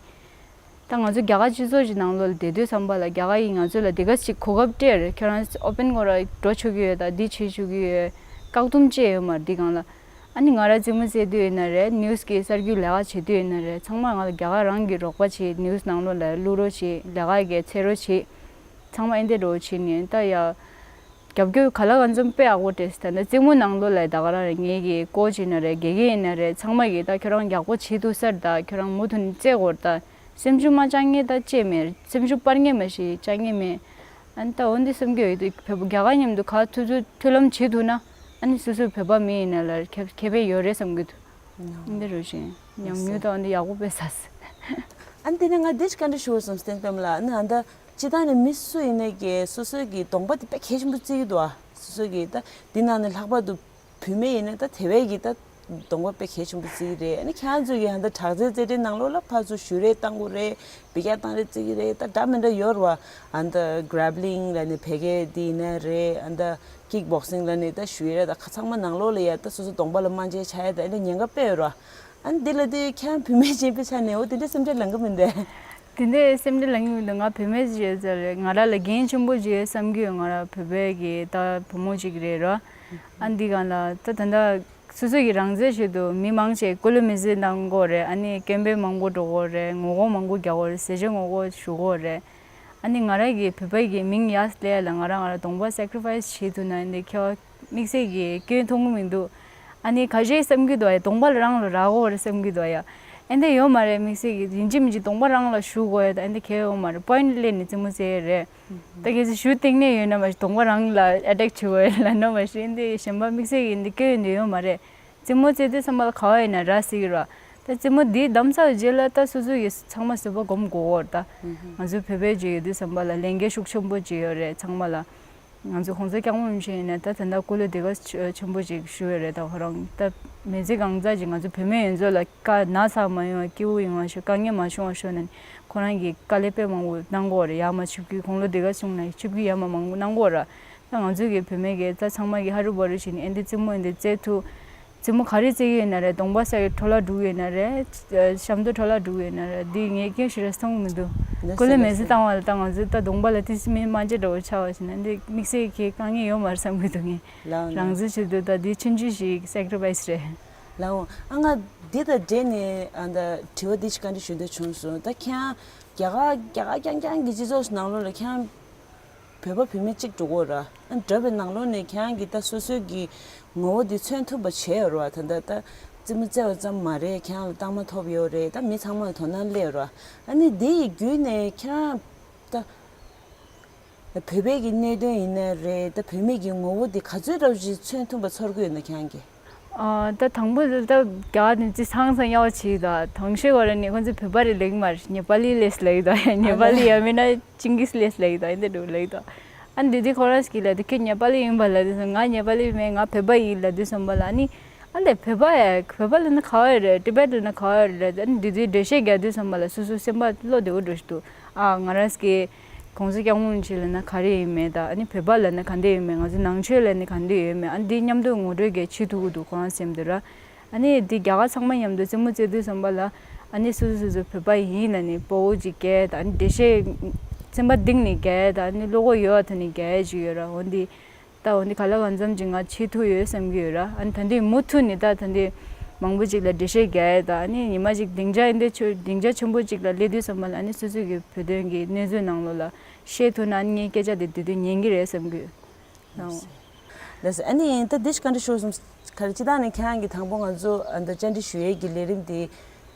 ད་ང་ཚོ་རྒྱ་གར་སྤྱི་ཚོགས་ཀྱི་ནང་ལོགས་ལ་བསྡད་དུས་ཙམ་པ་ལ་རྒྱ་གར་གྱིས་ང་ཚོ་ལ་དེ་ག་ཅིག་གོ་སྐབས་སྤྲད་རེད། ཁྱོད་རང་ཨོ་པན་སྒོ་ར་འགྲོ་ཆོག་གི་ཡོད། ད་འདི་བྱེད་ཆོག་གི་ཡོད། བཀག་སྡོམ་བཅས་ཡོད་མ་རེད། འདི་སྒང་ལ་ཨ་ནི་ང་རང་རྩེད་མོ་རྩེ་དུས་ཡིན་ན་རེད། ནིའུ་སི་གི་གསར་འགྱུར་ལས་ཀ་བྱེད་དུས་ཡིན་ན་རེད། ཚང་མ་ང་ལ་རྒྱ་གར་རང་གིས་རོགས་པ་བྱེད། ནིའུ་སི་ནང་ལོགས་ལ་བླུག་རོགས་བྱེད། ལས་ཀ་གི་འཚོལ་རོགས་བྱེད། ཚང་མ་ཨེ་འདྲ་འདྲ་བོ་བྱེད་ནས་ད་ཡ། རྒྱབ་སྐྱོར་ག་ལ་གང་འཚམ་དཔེ་ཡག་པོ་སྤྲད་སོང་། ད་ནི་རྩེད་མོ་ནང་ལོགས་ལ་ད་ག་རང་རེད། ངེད་ཀྱི་ཀོ་ཆི་ཡིན་ན་རེད། དགེ་རྒན་ཡིན་ན་རེད། ཚང་མ་གིས་ད་ཁྱོད་རང་ཡག་པོ་བྱེད་ཐུབ་ས་རེད། ད་ཁྱོད་རང་མུ་མཐུད་ནས་རྩེ་དགོས་རེད། ད་སེམས་ཤུགས་མ་བཅག་མཁན་ད་ཅི་མེད། སེམས་ཤུགས་སྤར་མཁན་མ་གཞི་བཅག་མཁན་མེད། ཨ་ནི་ད་འོ་འདི་བསམ་གྱི་ཡོད། བོད་པ་རྒྱ་གར་མཉམ་དུ་ག་ཐུབ་ཐུབ་མཐུན་ལམ་བྱེད་ཐུབ་ན་ཨ་ནི་སོ་སོའི་བོད་པ་མི་ཡིན་ན་ལ་ཁེ་ཁེ་ཕན་ཡོད་རེད་བསམ་གྱི་འདུག་འདི་རུ་བཞིན་ཉམས་མྱོང་ད་འོ་འདི་ཡག་པོ་དཔེ་ཟ་སོང་། ཨ་ནི་དེ་ནས་ང་འདི་ཅིག་བཀའ་འདྲི་ཞུ་བསམ་སྟེ་པེམ་ལ་ཨ་ནི་ཨ་ད། སྤྱིར་བཏང་ནས་མི་སུ་ཡིན་ནའི་གི་སོ་སོའི་གི་གདོང་པ་དེ་དཔེ་གལ་ཆེན་པོ་བརྩི་གི་འདུག་ཨ། སོ་སོའི་གི་ད་འདི་ནང་ནས་ལྷག་པར་དུ་བུད་མེད་ཡིན་ན་ད་དེ་བས་གི་ད་གདོང་པ་དཔེ་གལ་ཆེན་པོ་བརྩི་གི་རེད། ཨ་ནི་ཁྱེད་རང་ཚོ་གི་ཧ་ད་དྲག་རྩལ་རྩེད་འགྲན་ནང་ལོགས་ལ་ཕར་ཚུར་གཞུ་རེས་བཏང་དགོས་རེད། འབུད་རྒྱག་བཏང་རེས་བརྩི་གི་རེད། ད་འདྲ་མི་འདྲ་ཡོད་རེད་བ། ཨ་ད་གྷ་རེབ་ལིང་ལབ་ནས་བལ་གྱི་འདི་ཡིན་ན་རེད། ཨ་ད་ཀིག་བོག་སིང་ལབ་ནས་ད་གཞུ་ཡས་རེད། ད་ཁ་ཚང་མ་ནང་ལོགས་ལ་ཡ་ད་སོ་སོ་གདོང་པ་ལ་སྨན་དཔྱད་བྱ་ཡས་ད་ཨ་ད་ཉེན་ཁ་དཔེ་ཡོད་རེད་བ། ཨ་ནི་འདི་ལ་དེ་ཁྱེད་རང་བུད་མེད་ཅིག་ཡིན་པའི་ཆ་ནས་འོ་དེ་འདྲའི་སེམས་ཁྲལ་ལངས་གི་མི་འདུག་དེ་འདྲའི་སེམས་ཁྲལ་ལངས་གི་མི་འདུག་ང་བུད་མེད་ཅིག་ཡིན་ཙང་རེད། ང་རང་ལ་འགན་ཆེན་པོ་ཅིག་ཡོད་བསམ་གྱི་ཡོད། ང་རང་བོད་པའི་གི་ད་བུ་མོ་ཅིག་རེད་ར། ཨ་འདི་སྒང་ལ་ད་ད་ལྟ་སོ་སོ་གི་རང་བཙན་ཆེད་དུ་མི་མང་ཆེ་སྐུ་ལུས་མེ་བསྲེགས་གནང་གི་ཡོད་རེད། ཨ་ནི་སྐད་འབོད་མང་པོ་འགྲོ་གི་ཡོད་རེད། ངོ་རྒོལ་མང་པོ་རྒྱག་གི་ཡོད་རེད། ཟས་བཅད་ངོ་རྒོལ་ཞུ་གི་ཡོད་རེད། ཨ་ནི་ང་རང་གི་བོད་པ་གི་མིང་ཡར་སླེབས་ཡ་ལ་ང་རང་ང་རང་གདོང་པ་སེ་ཀི་རི་ཕ་ཡི་སི་བྱེད་ཐུབ་ན་འདི་ཁྱོད་དམིགས་བསལ་གྱི་སྐྱོན་མཐོང་གི་མི་འདུག་ཨ་ནི་ཁ་ཤས་བསམ་གྱི་འདུག་ཡ་གདོང་པ་ལ་རང་ལ་རག་གི་ཡོད་རེད་བསམ་གྱི་འདུག་ཡ། ཨ་འདི་ཡོད་མ་རེད། དམིགས་བསལ་གྱི་ཡིན་གཅིག་མིན་གཅིག་གདོང་པ་རང་ལ་གཞུ་དགོས་ཡ་ད་ཨ་འདི་གལ་ཡོད་མ་རེད། པོ་ཡིན་ཊི་སླེབས་ནས་རྩེད་མོ་རྩེ་ཡ་རེད། ད་གལ་སྲིད་གཞུ་གཏིང་ནས་ཡོད་ན་མ་གཞི་གདོང་པ་རང་ལ་ཨེ་ཊེག་བྱེད་དགོས་ཡ་ལབ་ན་མ་གཞི་ཨ་འདི་གཞན་པ་དམིགས་བསལ་གྱི་ཨ་འདི་སྐྱོན་ཡོད་འདི་ཡོད་མ་རེད། རྩེད་མོ་རྩེ་དུས་ཙམ་པ་ལ་ག་བ་ཡིན་ན་རག་སྲིད་ཀྱི་རེད། ད་རྩེད་མོ་འདི་བདམས་ཚར་རྗེས་ལ་ད་སོ་སོ་ཡི་ཚང་མ་བཟོད་པ་སྒོམ་དགོས་ཀྱི་ཡོད་རེད། ད་ང་ཚོ་བོད་པའི་ཅིག་ཡོད་དུས་ཙམ་པ་ལ་ལས་འགན་ཤུགས་ཆེན་པོ་ཅིག་ཡོད་རེད་ཚང་མ་ལ། ང་ཚོ་གོང་ས་སྐྱབས་མགོན་རིན་པོ་ཆེ་ཡིན་ན་ད་ད་ལྟ་སྐུ་ལུས་དེ་ག་ཆེན་པོ་ཅིག་ཞུ་ཡོད་རེད། ད་ཁོ་རང་ད་མི་ཚེ་གང་ཚ་ཅིག་ང་ཚོ་བུད་མེད་ཡོངས་རྫོགས་ལ་དཀའ་ན་ཚ་མ་ཡོང་བ་སྐྱིད་པོ་ཡོང་བ་ཤོག་དཀའ་ངལ་མ་བྱུང་བ་ཤོག་ནས་ཁོ་རང་གིས་དཀའ་ལས་དཔེ་མང་པོ་གནང་གི་ཡོད་རེད། ཡར་མར་ཆིབས་བསྒྱུར་དགུང་ལོ་དེ་ག་སོང་ནས་ཆིབས་བསྒྱུར་ཡར་མར་མང་པོ་གནང་གི་ཡོད་རེད། ད་ང་ཚོ་གི་བུད་མེད་ཀྱི་ད་ཚང་མ་གི་ཧ་རུ་བ་རུ་བྱས་ནས་ཨེ་འདི་རྩེད་མོ་ཨེ་འདི་རྩེད་ཐུབ། རྩེད་མོ་ག་རེ་རྩེ་གི་ཡོད་ན་རེད། གདོང་པ་ས་ཡི་འཕྲོ་བརླག་འགྲོ་གི་ཡོད་ན་རེད། ཨ་ཤམ་ཐབས་འཕྲོ་བརླག་འགྲོ་གི་ཡོད་ན་རེད། འདི་ངས་སྐྱོན་ཞེ་དྲག་མཐོང་གི་མི་འདུག་འདི་སྐུ་ལུས་མེ་བསྲེགས་བཏང་བ་ལ་ད་ང་ཚོ་ད་གདོང་པ་ལ་ཏིས་མི་སྨན་དཔྱད་འདྲ་བོ་ཆགས་པ་བྱས་ན་འདི་དམིགས་བསལ་གྱི་དཀའ་ངལ་ཡོད་མ་རེད་བསམ་གྱི་འདུག་ངས་ལའོ་ན། རང་ཚོའི་ཆེད་དུ་ད་འདི་ཆུང་ཆུང་ཞིག་སེ་ཀི་རི་ཕ་ཡི་སི་རེད། ལའོ་ཨ་ང་འདི་དང་འབྲེལ་ནས་ཨ་ད་དྲི་བ་འདི་ཞིག་བཀའ་འདྲི་ཞུ་འདོད་བྱུང་སོང་། ད་ཁྱེད་རང་རྒྱ་གར་རྒྱ་གར་རྐྱང་རྐྱང་གི་སྤྱི་ཚོགས་ནང་ལོགས་ལ་ཁྱེད་རང་བོད་པ་བུད་མེད་གཅིག་འགྲོ་གི་ཡོད་ར། ཨ་འདྲ་བའི་ནང་ལོགས་ནས་ཁྱེད་རང་གིས་ད་སོ་སོའི་གི་ངོ་བོ་འདི་མཚོན་ཐུབ་པ་བྱས་ཡོད་ར། ད་ད་ད་རྩེད་མོ་རྩེ་བ་ཙམ་མ་རེད། ཁྱེད་རང་ལ་རྟགས་མ་ཐོབ་ཡོད་རེད། ད་མི་ཚང་མ་ལ་དོ་སྣང་སླེབས་ཡོད་ར། ཨ་ནི་འདི་ཡི་བརྒྱུད་ནས་ཁྱེད་རང་ད་བོད་པའི་གི་གནད་དོན་ཡིན་ན་རེད། ད་བུད་མེད་ཀྱི་ངོ་བོ་འདི་ག་ཚོད་འདྲ་བོ་ཞིག་མཚོན་ཐུབ་པ་ཚོར་གི་ཡོད་ན་ཁྱེད་རང་གིས། ཨ་ད་དང་པོ་ད་རྒྱ་གར་ནས་ཅི་ཚང་ཚང་ཡག་པོ་བྱེད་ད་ཐང་ཤོས་གོ་ར་ནས་ཁོང་ཚོ་བོད་པ་རེད་ལེགས་མ་རེད། ཉེ་པ་ལི་ལེས་ལེགས་ད་ཡ། ཉེ་པ་ལི་ཡ་མིན་ན་ཅིང་གིས་ལེས་ལེགས་ད་ཡ་འདི་འདྲ་ལེགས་ད། ཨ་འདི་དུས་ཁོ་རང་ཞིག་ལ་དེ་ཁྱོད་ཉེ་པ་ལི་ཡིན་པ་ལ་དུས་སོང་ང་ཉེ་པ་ལི་མེད་ང་བོད་པ་ཡིན་ལ་དུས་སོང་པ་ལ་ཨ་ནི་ཨ་འདི་བོད་པ་ཡ་བོད་པ་ལ་ན་ག་བ་རེད། ཏི་བེད་ལ་ན་ག་བ་རེད། ཨ་ནི་འདི་དུས་འགྲེལ་བཤད་རྒྱག་དུས་སོང་པ་ལ་སོ་སོ་སེམས་པ་བློ་བདེ་བོ་འགྲོ་ཞིག་འདུག་ཨ་ང་རང་ཞིག་གོང་ས་སྐྱབས་མགོན་རིན་པོ་ཆེ་ལབ་ན་ག་རེ་ཡིན་མེད་ད། ཨ་ནི་བོད་པ་ལབ་ན་ག་འདྲ་ཡིན་མེད། ང་ཚོ་ནང་ཆོས་ལབ་ན་ག་འདྲ་ཡོད་མེད། ཨ་ནི་འདི་མཉམ་དུ་ངོ་སྤྲོད་གལ་ཆེ་ཐུག་གི་འདུག་ཁོ་རང་སེམས་དུ་ར། ཨ་ནི་འདི་རྒྱ་གར་ཚང་མ་མཉམ་དུ་རྩེད་མོ་རྩེ་དུས་ཙམ་པ་ལ། ཨ་ནི་སོ་སོ་སོ་སོ་བོད་པ་ཡིན་ལབ་ནས་སྤོ་བོ་ཅིག་བརྒྱབ་དང་། ཨ་ནི་འགྲེལ་བཤད་རྩོམ་པ་བཏིང་ནས་བརྒྱབ་དང་། ཨ་ནི་བློ་ཁོག་ཡོད་པ་ཐོག་ནས་བརྒྱབ་ཅིག་ཡོད་ར། འོ་འདི་ད་འོ་འདི་ག་ལ་གང་འཚམ་ཅིག་ང་བྱེད་ཐུབ་ཡོད་བསམ་གྱི་ཡོད་ར། ཨ་ནི་ད་འདི་མུ་མཐུད་ནས་ད་ད་འདི་མང་པོ་ཅིག་ལ་འགྲེལ་བཤད་བརྒྱབ་དང་། ཨ་ནི་ཉི་མ་ཅིག་སྡིངས་ཆ་འདི་ཆོ་སྡིངས་ཆ་ཆེན་པོ་ཅིག་ལ་སླེབས་དུས་ཙམ་པ་ལ། ཨ་ནི་སོ་སོ་གི་བོད་དོན་གྱི་གནས་ཚུལ་ནང་ལོགས་ལ་བཤད་ཐུབ་ན། ཨ་ནི་ངའི་སྐད་ཆ་དེ་དེ་དུས་ཉན་གྱི་རེད་བསམ་གྱི་ཡོད། ལགས་སོ། ཨ་ནི་ད་འདི་ཞིག་བཀའ་འདྲི་ཞུ་བསམ། ག་རེ་སྤྱིར་བཏང་ནས་ཁྱེད་རང་གིས་དང་པོ་ང་ཚོ་ཨ་ད་བཅར་འདྲི་ཞུ་ཡས་ཀྱི་ལས་རིམ་འདི་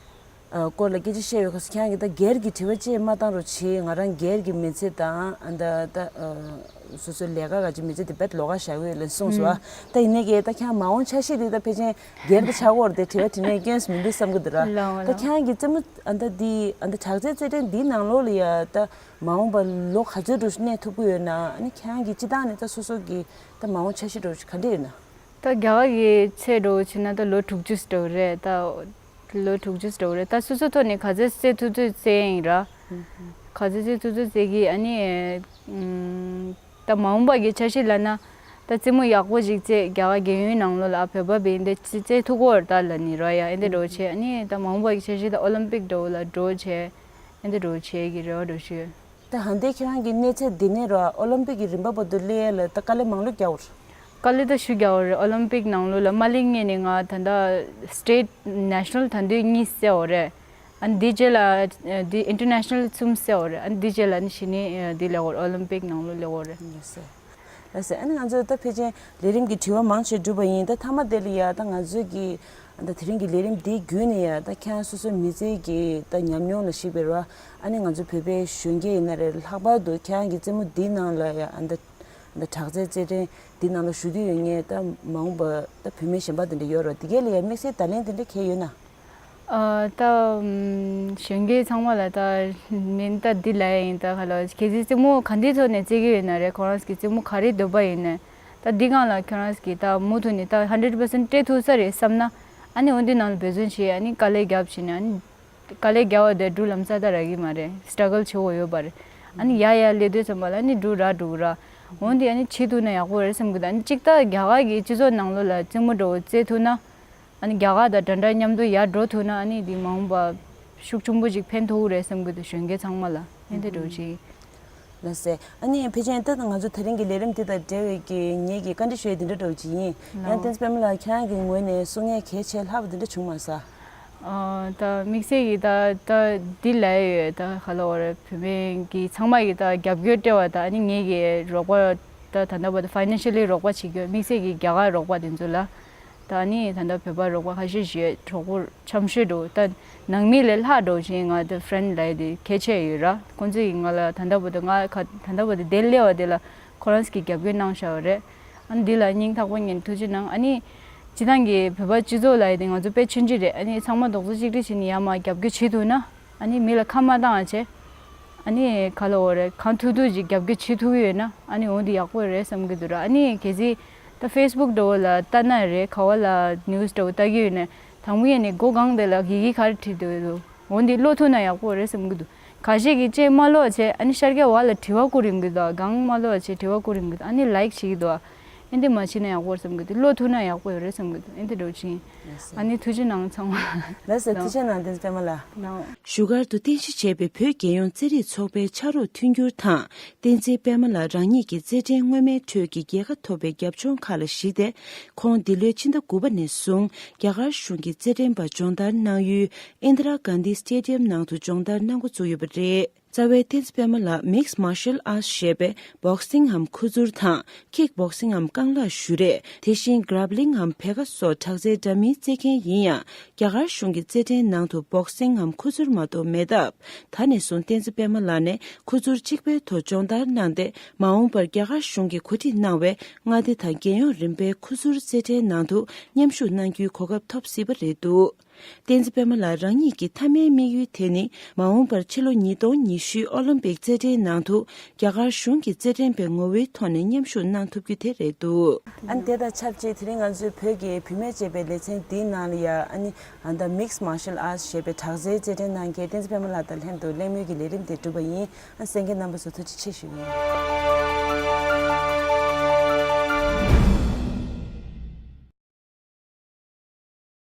ཨ་སྐོར་ལ་སྐད་ཆ་བཤད་ཡོད་སྐབས་སུ། ཁྱེད་རང་གིས་ད་སྒེར་གྱི་དྲི་བ་ཅིག་མ་བཏང་རོགས་བྱེད། ང་རང་སྒེར་གྱི་མི་ཚེ་དང་ཨ་ད་ད་ཨ་སོ་སོའི་ལས་ཀ་ག་ཅིག་མི་ཚེ་དེ་རྦད་ལོགས་ཀ་བཞག་ཡོད་ལབ་གསུངས་སོང་། ཨ་ད་ཡིན་ནའི་གི་ད་ཁྱེད་རང་མ་འོངས་འཆར་གཞི་དེ་ད་ཕལ་ཆེར་སྒེར་དུ་ཆགས་ཀྱི་ཡོད་རེད་དེ། དྲི་བ་དྲིས་ནས་སྐྱོན་མི་འདུག་བསམ་གྱི་འདུག་ར། ལའོ་ད་ལའོ། ཁྱེད་རང་གི་རྩེད་མོ་ཨ་ད་འདི་ཨ་ད་དྲག་རྩལ་རྩེད་འགྲན་འདིའི་ནང་ལོགས་ལ་ཡ་ད་མ་འོངས་པར་ལོ་ག་ཚོད་འགྲོ་གནས་ཐུབ་ཀྱི་ཡོད་ན། ཨ་ནི་ཁྱེད་རང་གི་སྤྱིར་བཏང་ནས་ད་སོ་སོ་གི་ད་མ་འོངས་འཆར་གཞི་འདྲ་བོ་ཅིག་ག་འདྲ་ཡོད་ན། ད་རྒྱ་གར་གྱི་ཚད་འདྲ་བོ་བྱས་ན་ད་ལོ་དྲུག་ཅུ་འདྲ་བོ་རེད། ད་ལོ་དྲུག་ཅུ་འདྲ་བོ་རེད། ད་སོ་སོ་ཐོག་ནས་ག་ཚོད་རྩེད་ཐུབ་ཚོད་རྩེད་ཡིན་ར། ཨུམ་ཧུམ། ག་ཚོད་རྩེད་ཐུབ་ཚོད་རྩེད་ཀྱི། ཨ་ནི་ཨུམ་ད་མ་འོངས་པ་གི་འཆར་གཞི་ལབ་ན། ད་རྩེད་མོ་ཡག་པོ་ཞིག་རྩེད། རྒྱ་གར་རྒྱལ་ཡོངས་ནང་ལོགས་ལ་བོད་པ་བས་འདི་རྩེད་ཐུབ་ཀྱི་ཡོད་རེད་ད་ལབ་ནི་ར་ཡ། ཨེ་འདི་འདྲ་བོ་བྱས། ཨ་ནི་ད་མ་འོངས་པ་གི་འཆར་གཞི་ད་ཨོ་ལིམ་པིག་འདྲ་བོ་ལ་འགྲོ་བྱས། ཨེ་འདི་འདྲ་བོ་བྱས་ཀྱི་རེ་བ་འདྲ་བོ་ཞིག་ཡོད། ད་ཧན་ཏེ་ཁྱེད་རང་གི་གནས་ཚད་འདི་ནས་ར་ཨོ་ལིམ་པིག་གི་རིམ་པ་བར་དུ་སླེབས་ཡ་ལ་ད་དཀའ་ལས་མང་ལོས་བརྒྱབ་པ་རེད། དཀའ་ལས་ད་ཞེ་པོ་བརྒྱབ་པ་རེད། ཨོ་ལིམ་པིག་ནང་ལོགས་ལ་མ་སླེབས་སྔོན་ནས་ང་ད་ལྟ་སི་ཊེ་ཊི་ནེ་ཤ་ནལ་ད་དུང་གཉིས་རྩེས་པ་རེད། ཨ་ནི་འདི་རྗེས་ལ་འདི་ཨིན་ཊར་ནེ་ཤ་ནལ་གསུམ་རྩེས་པ་རེད། ཨ་ནི་འདི་རྗེས་ལ་ནི་གཞི་ནས་འདི་སླེབས་པ་རེད། ཨོ་ལིམ་པིག་ནང་ལོགས་སླེབས་པ་རེད། ལགས་སོ། ལགས་སོ། ཨ་ནི་ང་ཚོ་ད་ཕལ་ཆེར་ལས་རིམ་གྱི་དྲི་བ་མང་ཆེ་གྲུབ་པ་ཡིན། ད་མཐའ་མ་དེ་ལ་ཡ་ད་ང་ཚོས་ཀྱི་ད་དེ་རིང་གི་ལས་རིམ་འདི་བརྒྱུད་ནས་ཡ་ད་ཁྱེད་རང་སོ་སོའི་མི་ཚེ་གི་ད་ཉམས་མྱོང་ལ་གཞིགས་པའི་ར། ཨ་ནི་ང་ཚོ་བོད་པའི་གཞོན་སྐྱེས་ཡིན་ན་རེད། ལྷག་པར་དུ་ཁྱེད་རང་གི་རྩེད་མོ་འདིའི་ནང་ལ་ཡ་ཨ་ད་ད་དྲག་རྩལ་རྩེད་འགྲན་འདིའི་ནང་ལ་ཞུགས་ཀྱི་ཡོད་མཁན་ད་མ་འོངས་པ་ད་བུད་མེད་གཞན་པ་དེ་འདྲ་ཡོད་ར། དེ་གས་ལ་ཡ་དམིགས་བསལ་བརྡ་ལན་དེ་འདྲ་གང་ཡང་ཡོད་ན། ཨ་ད་ཨམ་གཞོན་སྐྱེས་ཚང་མ་ལ་ད་མིན་ད་འདི་ལབ་ཡ་ཡིན། ད་ག་ལ་གལ་སྲིད་རྩེད་མོ་ག་འདི་ཐོག་ནས་རྩེད་ཀྱི་ཡོད་ན་རེད། ཁོ་རང་གི་རྩེད་མོ་ག་རེ་འདོད་པ་ཡིན་ནའི། ད་འདི་སྒང་ལ་ཁྱོད་རང་གིས་ད་མུ་མཐུད་ནས་ད་ཧན་ཌེ་རེཌ་པར་སེན་ཊི་སྤྲད་ཐུབ་ས་རེད་བསམ་ན། ཨ་ནི་འོ་འདི་ནང་ལ་འབད་བརྩོན་བྱེད། ཨ་ནི་དཀའ་ལས་རྒྱབ་བྱས་ནས། ཨ་ནི་དཀའ་ལས་རྒྱག་པ་དེ་འབྲུ་ལམ་སང་ད་རག་གི་མ་རེད། སི་ཊྲ་གལ་བྱེད་དགོས་ཡོད་པ་རེད། ཨ་ནི་ཡར་ཡར་སླེབས་དུས་ཙམ་པ་ལ་ཨ་ནི་འབྲུ་རག་འགྲོ་གི་ར། འོ་འདི་ཨ་ནི་བྱེད་ཐུབ་ན་ཡག་པོ་རེད་བསམ་གི་འདུག་ཨ་ནི་གཅིག་ད་རྒྱ་གར་གྱི་སྤྱི་ཚོགས་ནང་ལོགས་ལ་རྩེད་མོ་འདྲ་བོ་རྩེད་ཐུབ་ན། ཨ་ནི་རྒྱ་གར་དང་འདྲ་འདྲ་མཉམ་དུ་ཡར་འགྲོ་ཐུབ་ན། ཨ་ནི་འདི་མ་འོངས་པ་ཤུགས་ཆེན་པོ་ཅིག་ཕན་ཐོགས་ཀྱི་རེད་བསམ་གི་འདུག་གཞོན་སྐྱེས་ཚང་མ་ལ་ཨེ་འདི་འདྲ་བོ་ཅིག་ལགས་སེ། ཨ་ནི་ཕལ་ཆེར་ད་ང་ཚོ་དེ་རིང་གི་ལས་རིམ་འདི་དང་འབྲེལ་བའི་གི་ངེད་ཀྱི་བཀའ་འདྲི་ཞུ་ཡས་འདི་འདྲ་འདྲ་བོ་ཅིག་ཡིན། ཡང་བསྟན་འཛིན་པད་མ་ལགས་ཁྱེད་རང་གི་ངོས་ནས་གསུང་ཡས་གལ་ཆེ་ལྷག་པ་འདི་འདྲ་བྱུང་མ་སོང་། ཨ་ད་དམིགས་བསལ་གྱི་ད་ད་འདི་ལབ་ཡས་ཡོད། ད་ག་ལབ་དགོས་རེད། བུད་མེད་ཀྱི་ཚང་མ་གི་ད་རྒྱབ་སྐྱོར་སྤྲད་པ་དང་། ཨ་ནི་ངེད་ཀྱི་རོགས་པ་ད་ད་ལྟ་བར་དུ་ཕའི་ནན་ཤལ་ལི་རོགས་པ་བྱེད་ཀྱི་ཡོད། དམིགས་བསལ་གྱི་རྒྱ་གར་རོགས་པ་དེ་ཚོ་ལ། ད་ནི་ད་ལྟ་བོད་པ་རོགས་པ་ཁ་ཤས་ཞིག་གྲོགས་པོ་འཆམ་ཤོས་འདྲ་བོ། ད་ནང་མི་ལས་ལྷག་འདྲ་བོ་ཞིག་ང་ད་ཕི་རེན་ཌི་ལབ་ཡས་དེ་གལ་ཆེ་ཡོད་ར། ཁོང་ཚོས་ང་ལ་ད་ལྟ་བར་དུ་ང་ཁ་ད་ལྟ་བར་དུ་དེ་སླེབས་པ་དེ་ལ་ཁོ་རང་ཚོ་གིས་རྒྱབ་སྐྱོར་གནང་བཞག་པ་རེད། ཨ་ནི་འདི་ལ་སྙིང་ཐག་པ་ནས་ཐུགས་རྗེ་གནང་། ཨ་ནི་སྤྱིར་བཏང་གི་བོད་པ་སྤྱི་ཚོགས་ལབ་ཡས་དེ་ང་ཚོ་དཔེ་ཆུང་ཆུང་རེད། ཨ་ནི་ཚང་མ་རྡོག་རྩ་གཅིག་སྒྲིལ་བྱས་ནས་ཡར་མར་རྒྱབ་སྐྱོར་བྱེད་ཐུབ་ན། ཨ་ནི་མི་ལ་ཁ་མ་བཏང་བ་བྱས། ཨ་ནི་ག་ལབ་དགོས་རེད། གང་ཐུབ་ཐུབ་ཅིག་རྒྱབ་སྐྱོར་བྱེད་ཐུབ་ཀྱི་ཡོད་ན། ཨ་ནི་འོ་འདི་ཡག་པོ་རེད་བསམ་གྱི་འདུག་ར། ཨ་ནི་གལ་སྲིད་ད་ཕེ་སི་བུག་འདྲ་བོ་ལ་ལྟ་ན་རེད། ག་བ་ལ་ནིའུ་སི་འདྲ་བོ་ལྟ་གི་ཡོད་ན། དང་པོ་ཡིན་ནའི་མགོ་སྒང་དེ་ལ་ཡི་གེ་ག་རེ་བྲིས་འདུག་འོ་འདི་ཀློག་ཐུབ་ན་ཡག་པོ་རེད་བསམ་གྱི་འདུག་ཁ་ཤས་ཀྱིས་ཅིག་མ་ཀློག་བྱས། ཨ་ནི་ཤར་རྒྱག་བ་ལ་དྲི་བ་བསྐུར་ཡོང་གི་འདུག་སྒང་མ་ཀློག་བྱས་དྲི་བ་བསྐུར་ཡོང་གི་འདུག་ཨ་ནི་ལའིཀ་བྱེད་ཀྱི་འདུག་ཨེ་འདི་མ་བྱས་ན་ཡག་པོ་རེད་བསམ་གྱི་འདུག་ཀློག་ཐུབ་ན་ཡག་པོ་ཡོད་རེད་བསམ་གྱི་འདུག་ཨེ་འདི་འདྲ་བོ་ཅིག་ཡིན། ལགས་སོ། ཨ་ནི་ཐུགས་རྗེ་གནང་ཚང་མ། ལགས་སོ། ལགས། ཐུགས་རྗེ་གནང་བསྟན་འཛིན་པད་མ་ལགས། ལགས། བཞུགས་སྒར་དུ་རྟེན་གཞི་བྱས་པའི་བོད་རྒྱལ་ཡོངས་རྩེད་རིགས་ཚོགས་པའི་ཕྱག་རོགས་མཐུན་འགྱུར་དང་། བསྟན་འཛིན་པད་མ་ལགས་རང་ཉིད་ཀྱི་རྩེད་འགྲན་སྔོན་མའི་ཁྲོད་ཀྱི་རྒྱལ་ཁ་ཐོབ་པའི་རྒྱབ་ལྗོངས་ཁག་ལ་གཞིགས་ཏེ། ཁོང་འདི་ལོའི་ཕྱི་ཟླ་དགུ་པ་ནས་བཟུང་རྒྱ་གར་གཞུང་གི་རྩེད་འགྲན་པ་སྦྱོང་བརྡར་གནང་ཡུལ་ཨིན་དི་ར་གྷན་དྷི་སི་ཊེ་ཌི་ཡམ་ནང་དུ་སྦྱོང་བརྡར་གནང་འགོ་བཙུགས་ཡོད་པ་རེད། རྩ་བའི་བསྟན་འཛིན་པད་མ་ལགས་མིག་སི་མར་ཤལ་ཨར་ཊི་ཞེས་པའི་བོག་སིང་ངམ་ཁུ་ཚུར་དང་། ཁིག་བོག་སིང་ངམ་རྐང་ལག་གཞུ་རེས། དེ་བཞིན་གྷ་རབ་ལིང་ངམ་བེ་ཀ་སོགས་དྲག་རྩལ་འདྲ་མིན་རྩེད་མཁན་ཡིན་ཡང་། རྒྱ་གར་གཞུང་གི་རྩེད་འགྲན་ནང་དུ་བོག་སིང་ངམ་ཁུ་ཚུར་མ་གཏོགས་མེད་སྟབས། ད་ནས་བཟུང་བསྟན་འཛིན་པད་མ་ལགས་ནས་ཁུ་ཚུར་གཅིག་པའི་ཐོག་སྦྱོང་བརྡར་གནང་སྟེ། མ་འོངས་པར་རྒྱ་གར་གཞུང་གིས་གོ་སྒྲིག་གནང་བའི་མངའ་སྡེ་དང་རྒྱལ་ཡོངས་རིམ་པའི་ཁུ་ཚུར་རྩེད་འགྲན་ནང་དུ་མཉམ་ཞུགས་གནང་རྒྱུའི་གོ་སྐབས་ཐོབ་སྲིད་པ་རེད་འདུག་བསྟན་འཛིན་པད་མ་ལགས་རང་ཉིད་ཀྱི་མཐའ་མའི་དམིགས་ཡུལ་དེ་ནི། མ་འོངས་པར་ཕྱི་ལོ་ཉིས་སྟོང་ཉི་ཤུའི་ཨོ་ལིམ་པིག་རྩེད་འགྲན་ནང་དུ་རྒྱ་གར་གཞུང་གི་རྩེད་འགྲན་པའི་ངོ་བོའི་ཐོག་ནས་མཉམ་ཞུགས་གནང་ཐུབ་རྒྱུ་དེ་རེད་འདུག་ཨ་ནི་དེ་དང་ཆབས་ཅིག་དེ་རིང་ང་ཚོའི་བོད་ཀྱི་བུད་མེད་ཅེས་པའི་ལེ་ཚན་འདིའི་ནང་ལ་ཡ། ཨ་ནི་ཨ་ད་མིག་སི་མར་ཤལ་ཨར་ཊི་ཞེས་པའི་དྲག་རྩལ་རྩེད་འགྲན་གནང་མཁན་བསྟན་འཛིན་པད་མ་ལགས་དང་ལྷན་དུ་གླེང་མོལ་གྱི་ལས་རིམ་དེ་གྲུབ་པ་ཡིན། ཨ་གསན་མཁན་རྣམ་པ་ཚོ་ཐུགས་རྗེ་ཆེ་ཞུ་གི་ཡིན།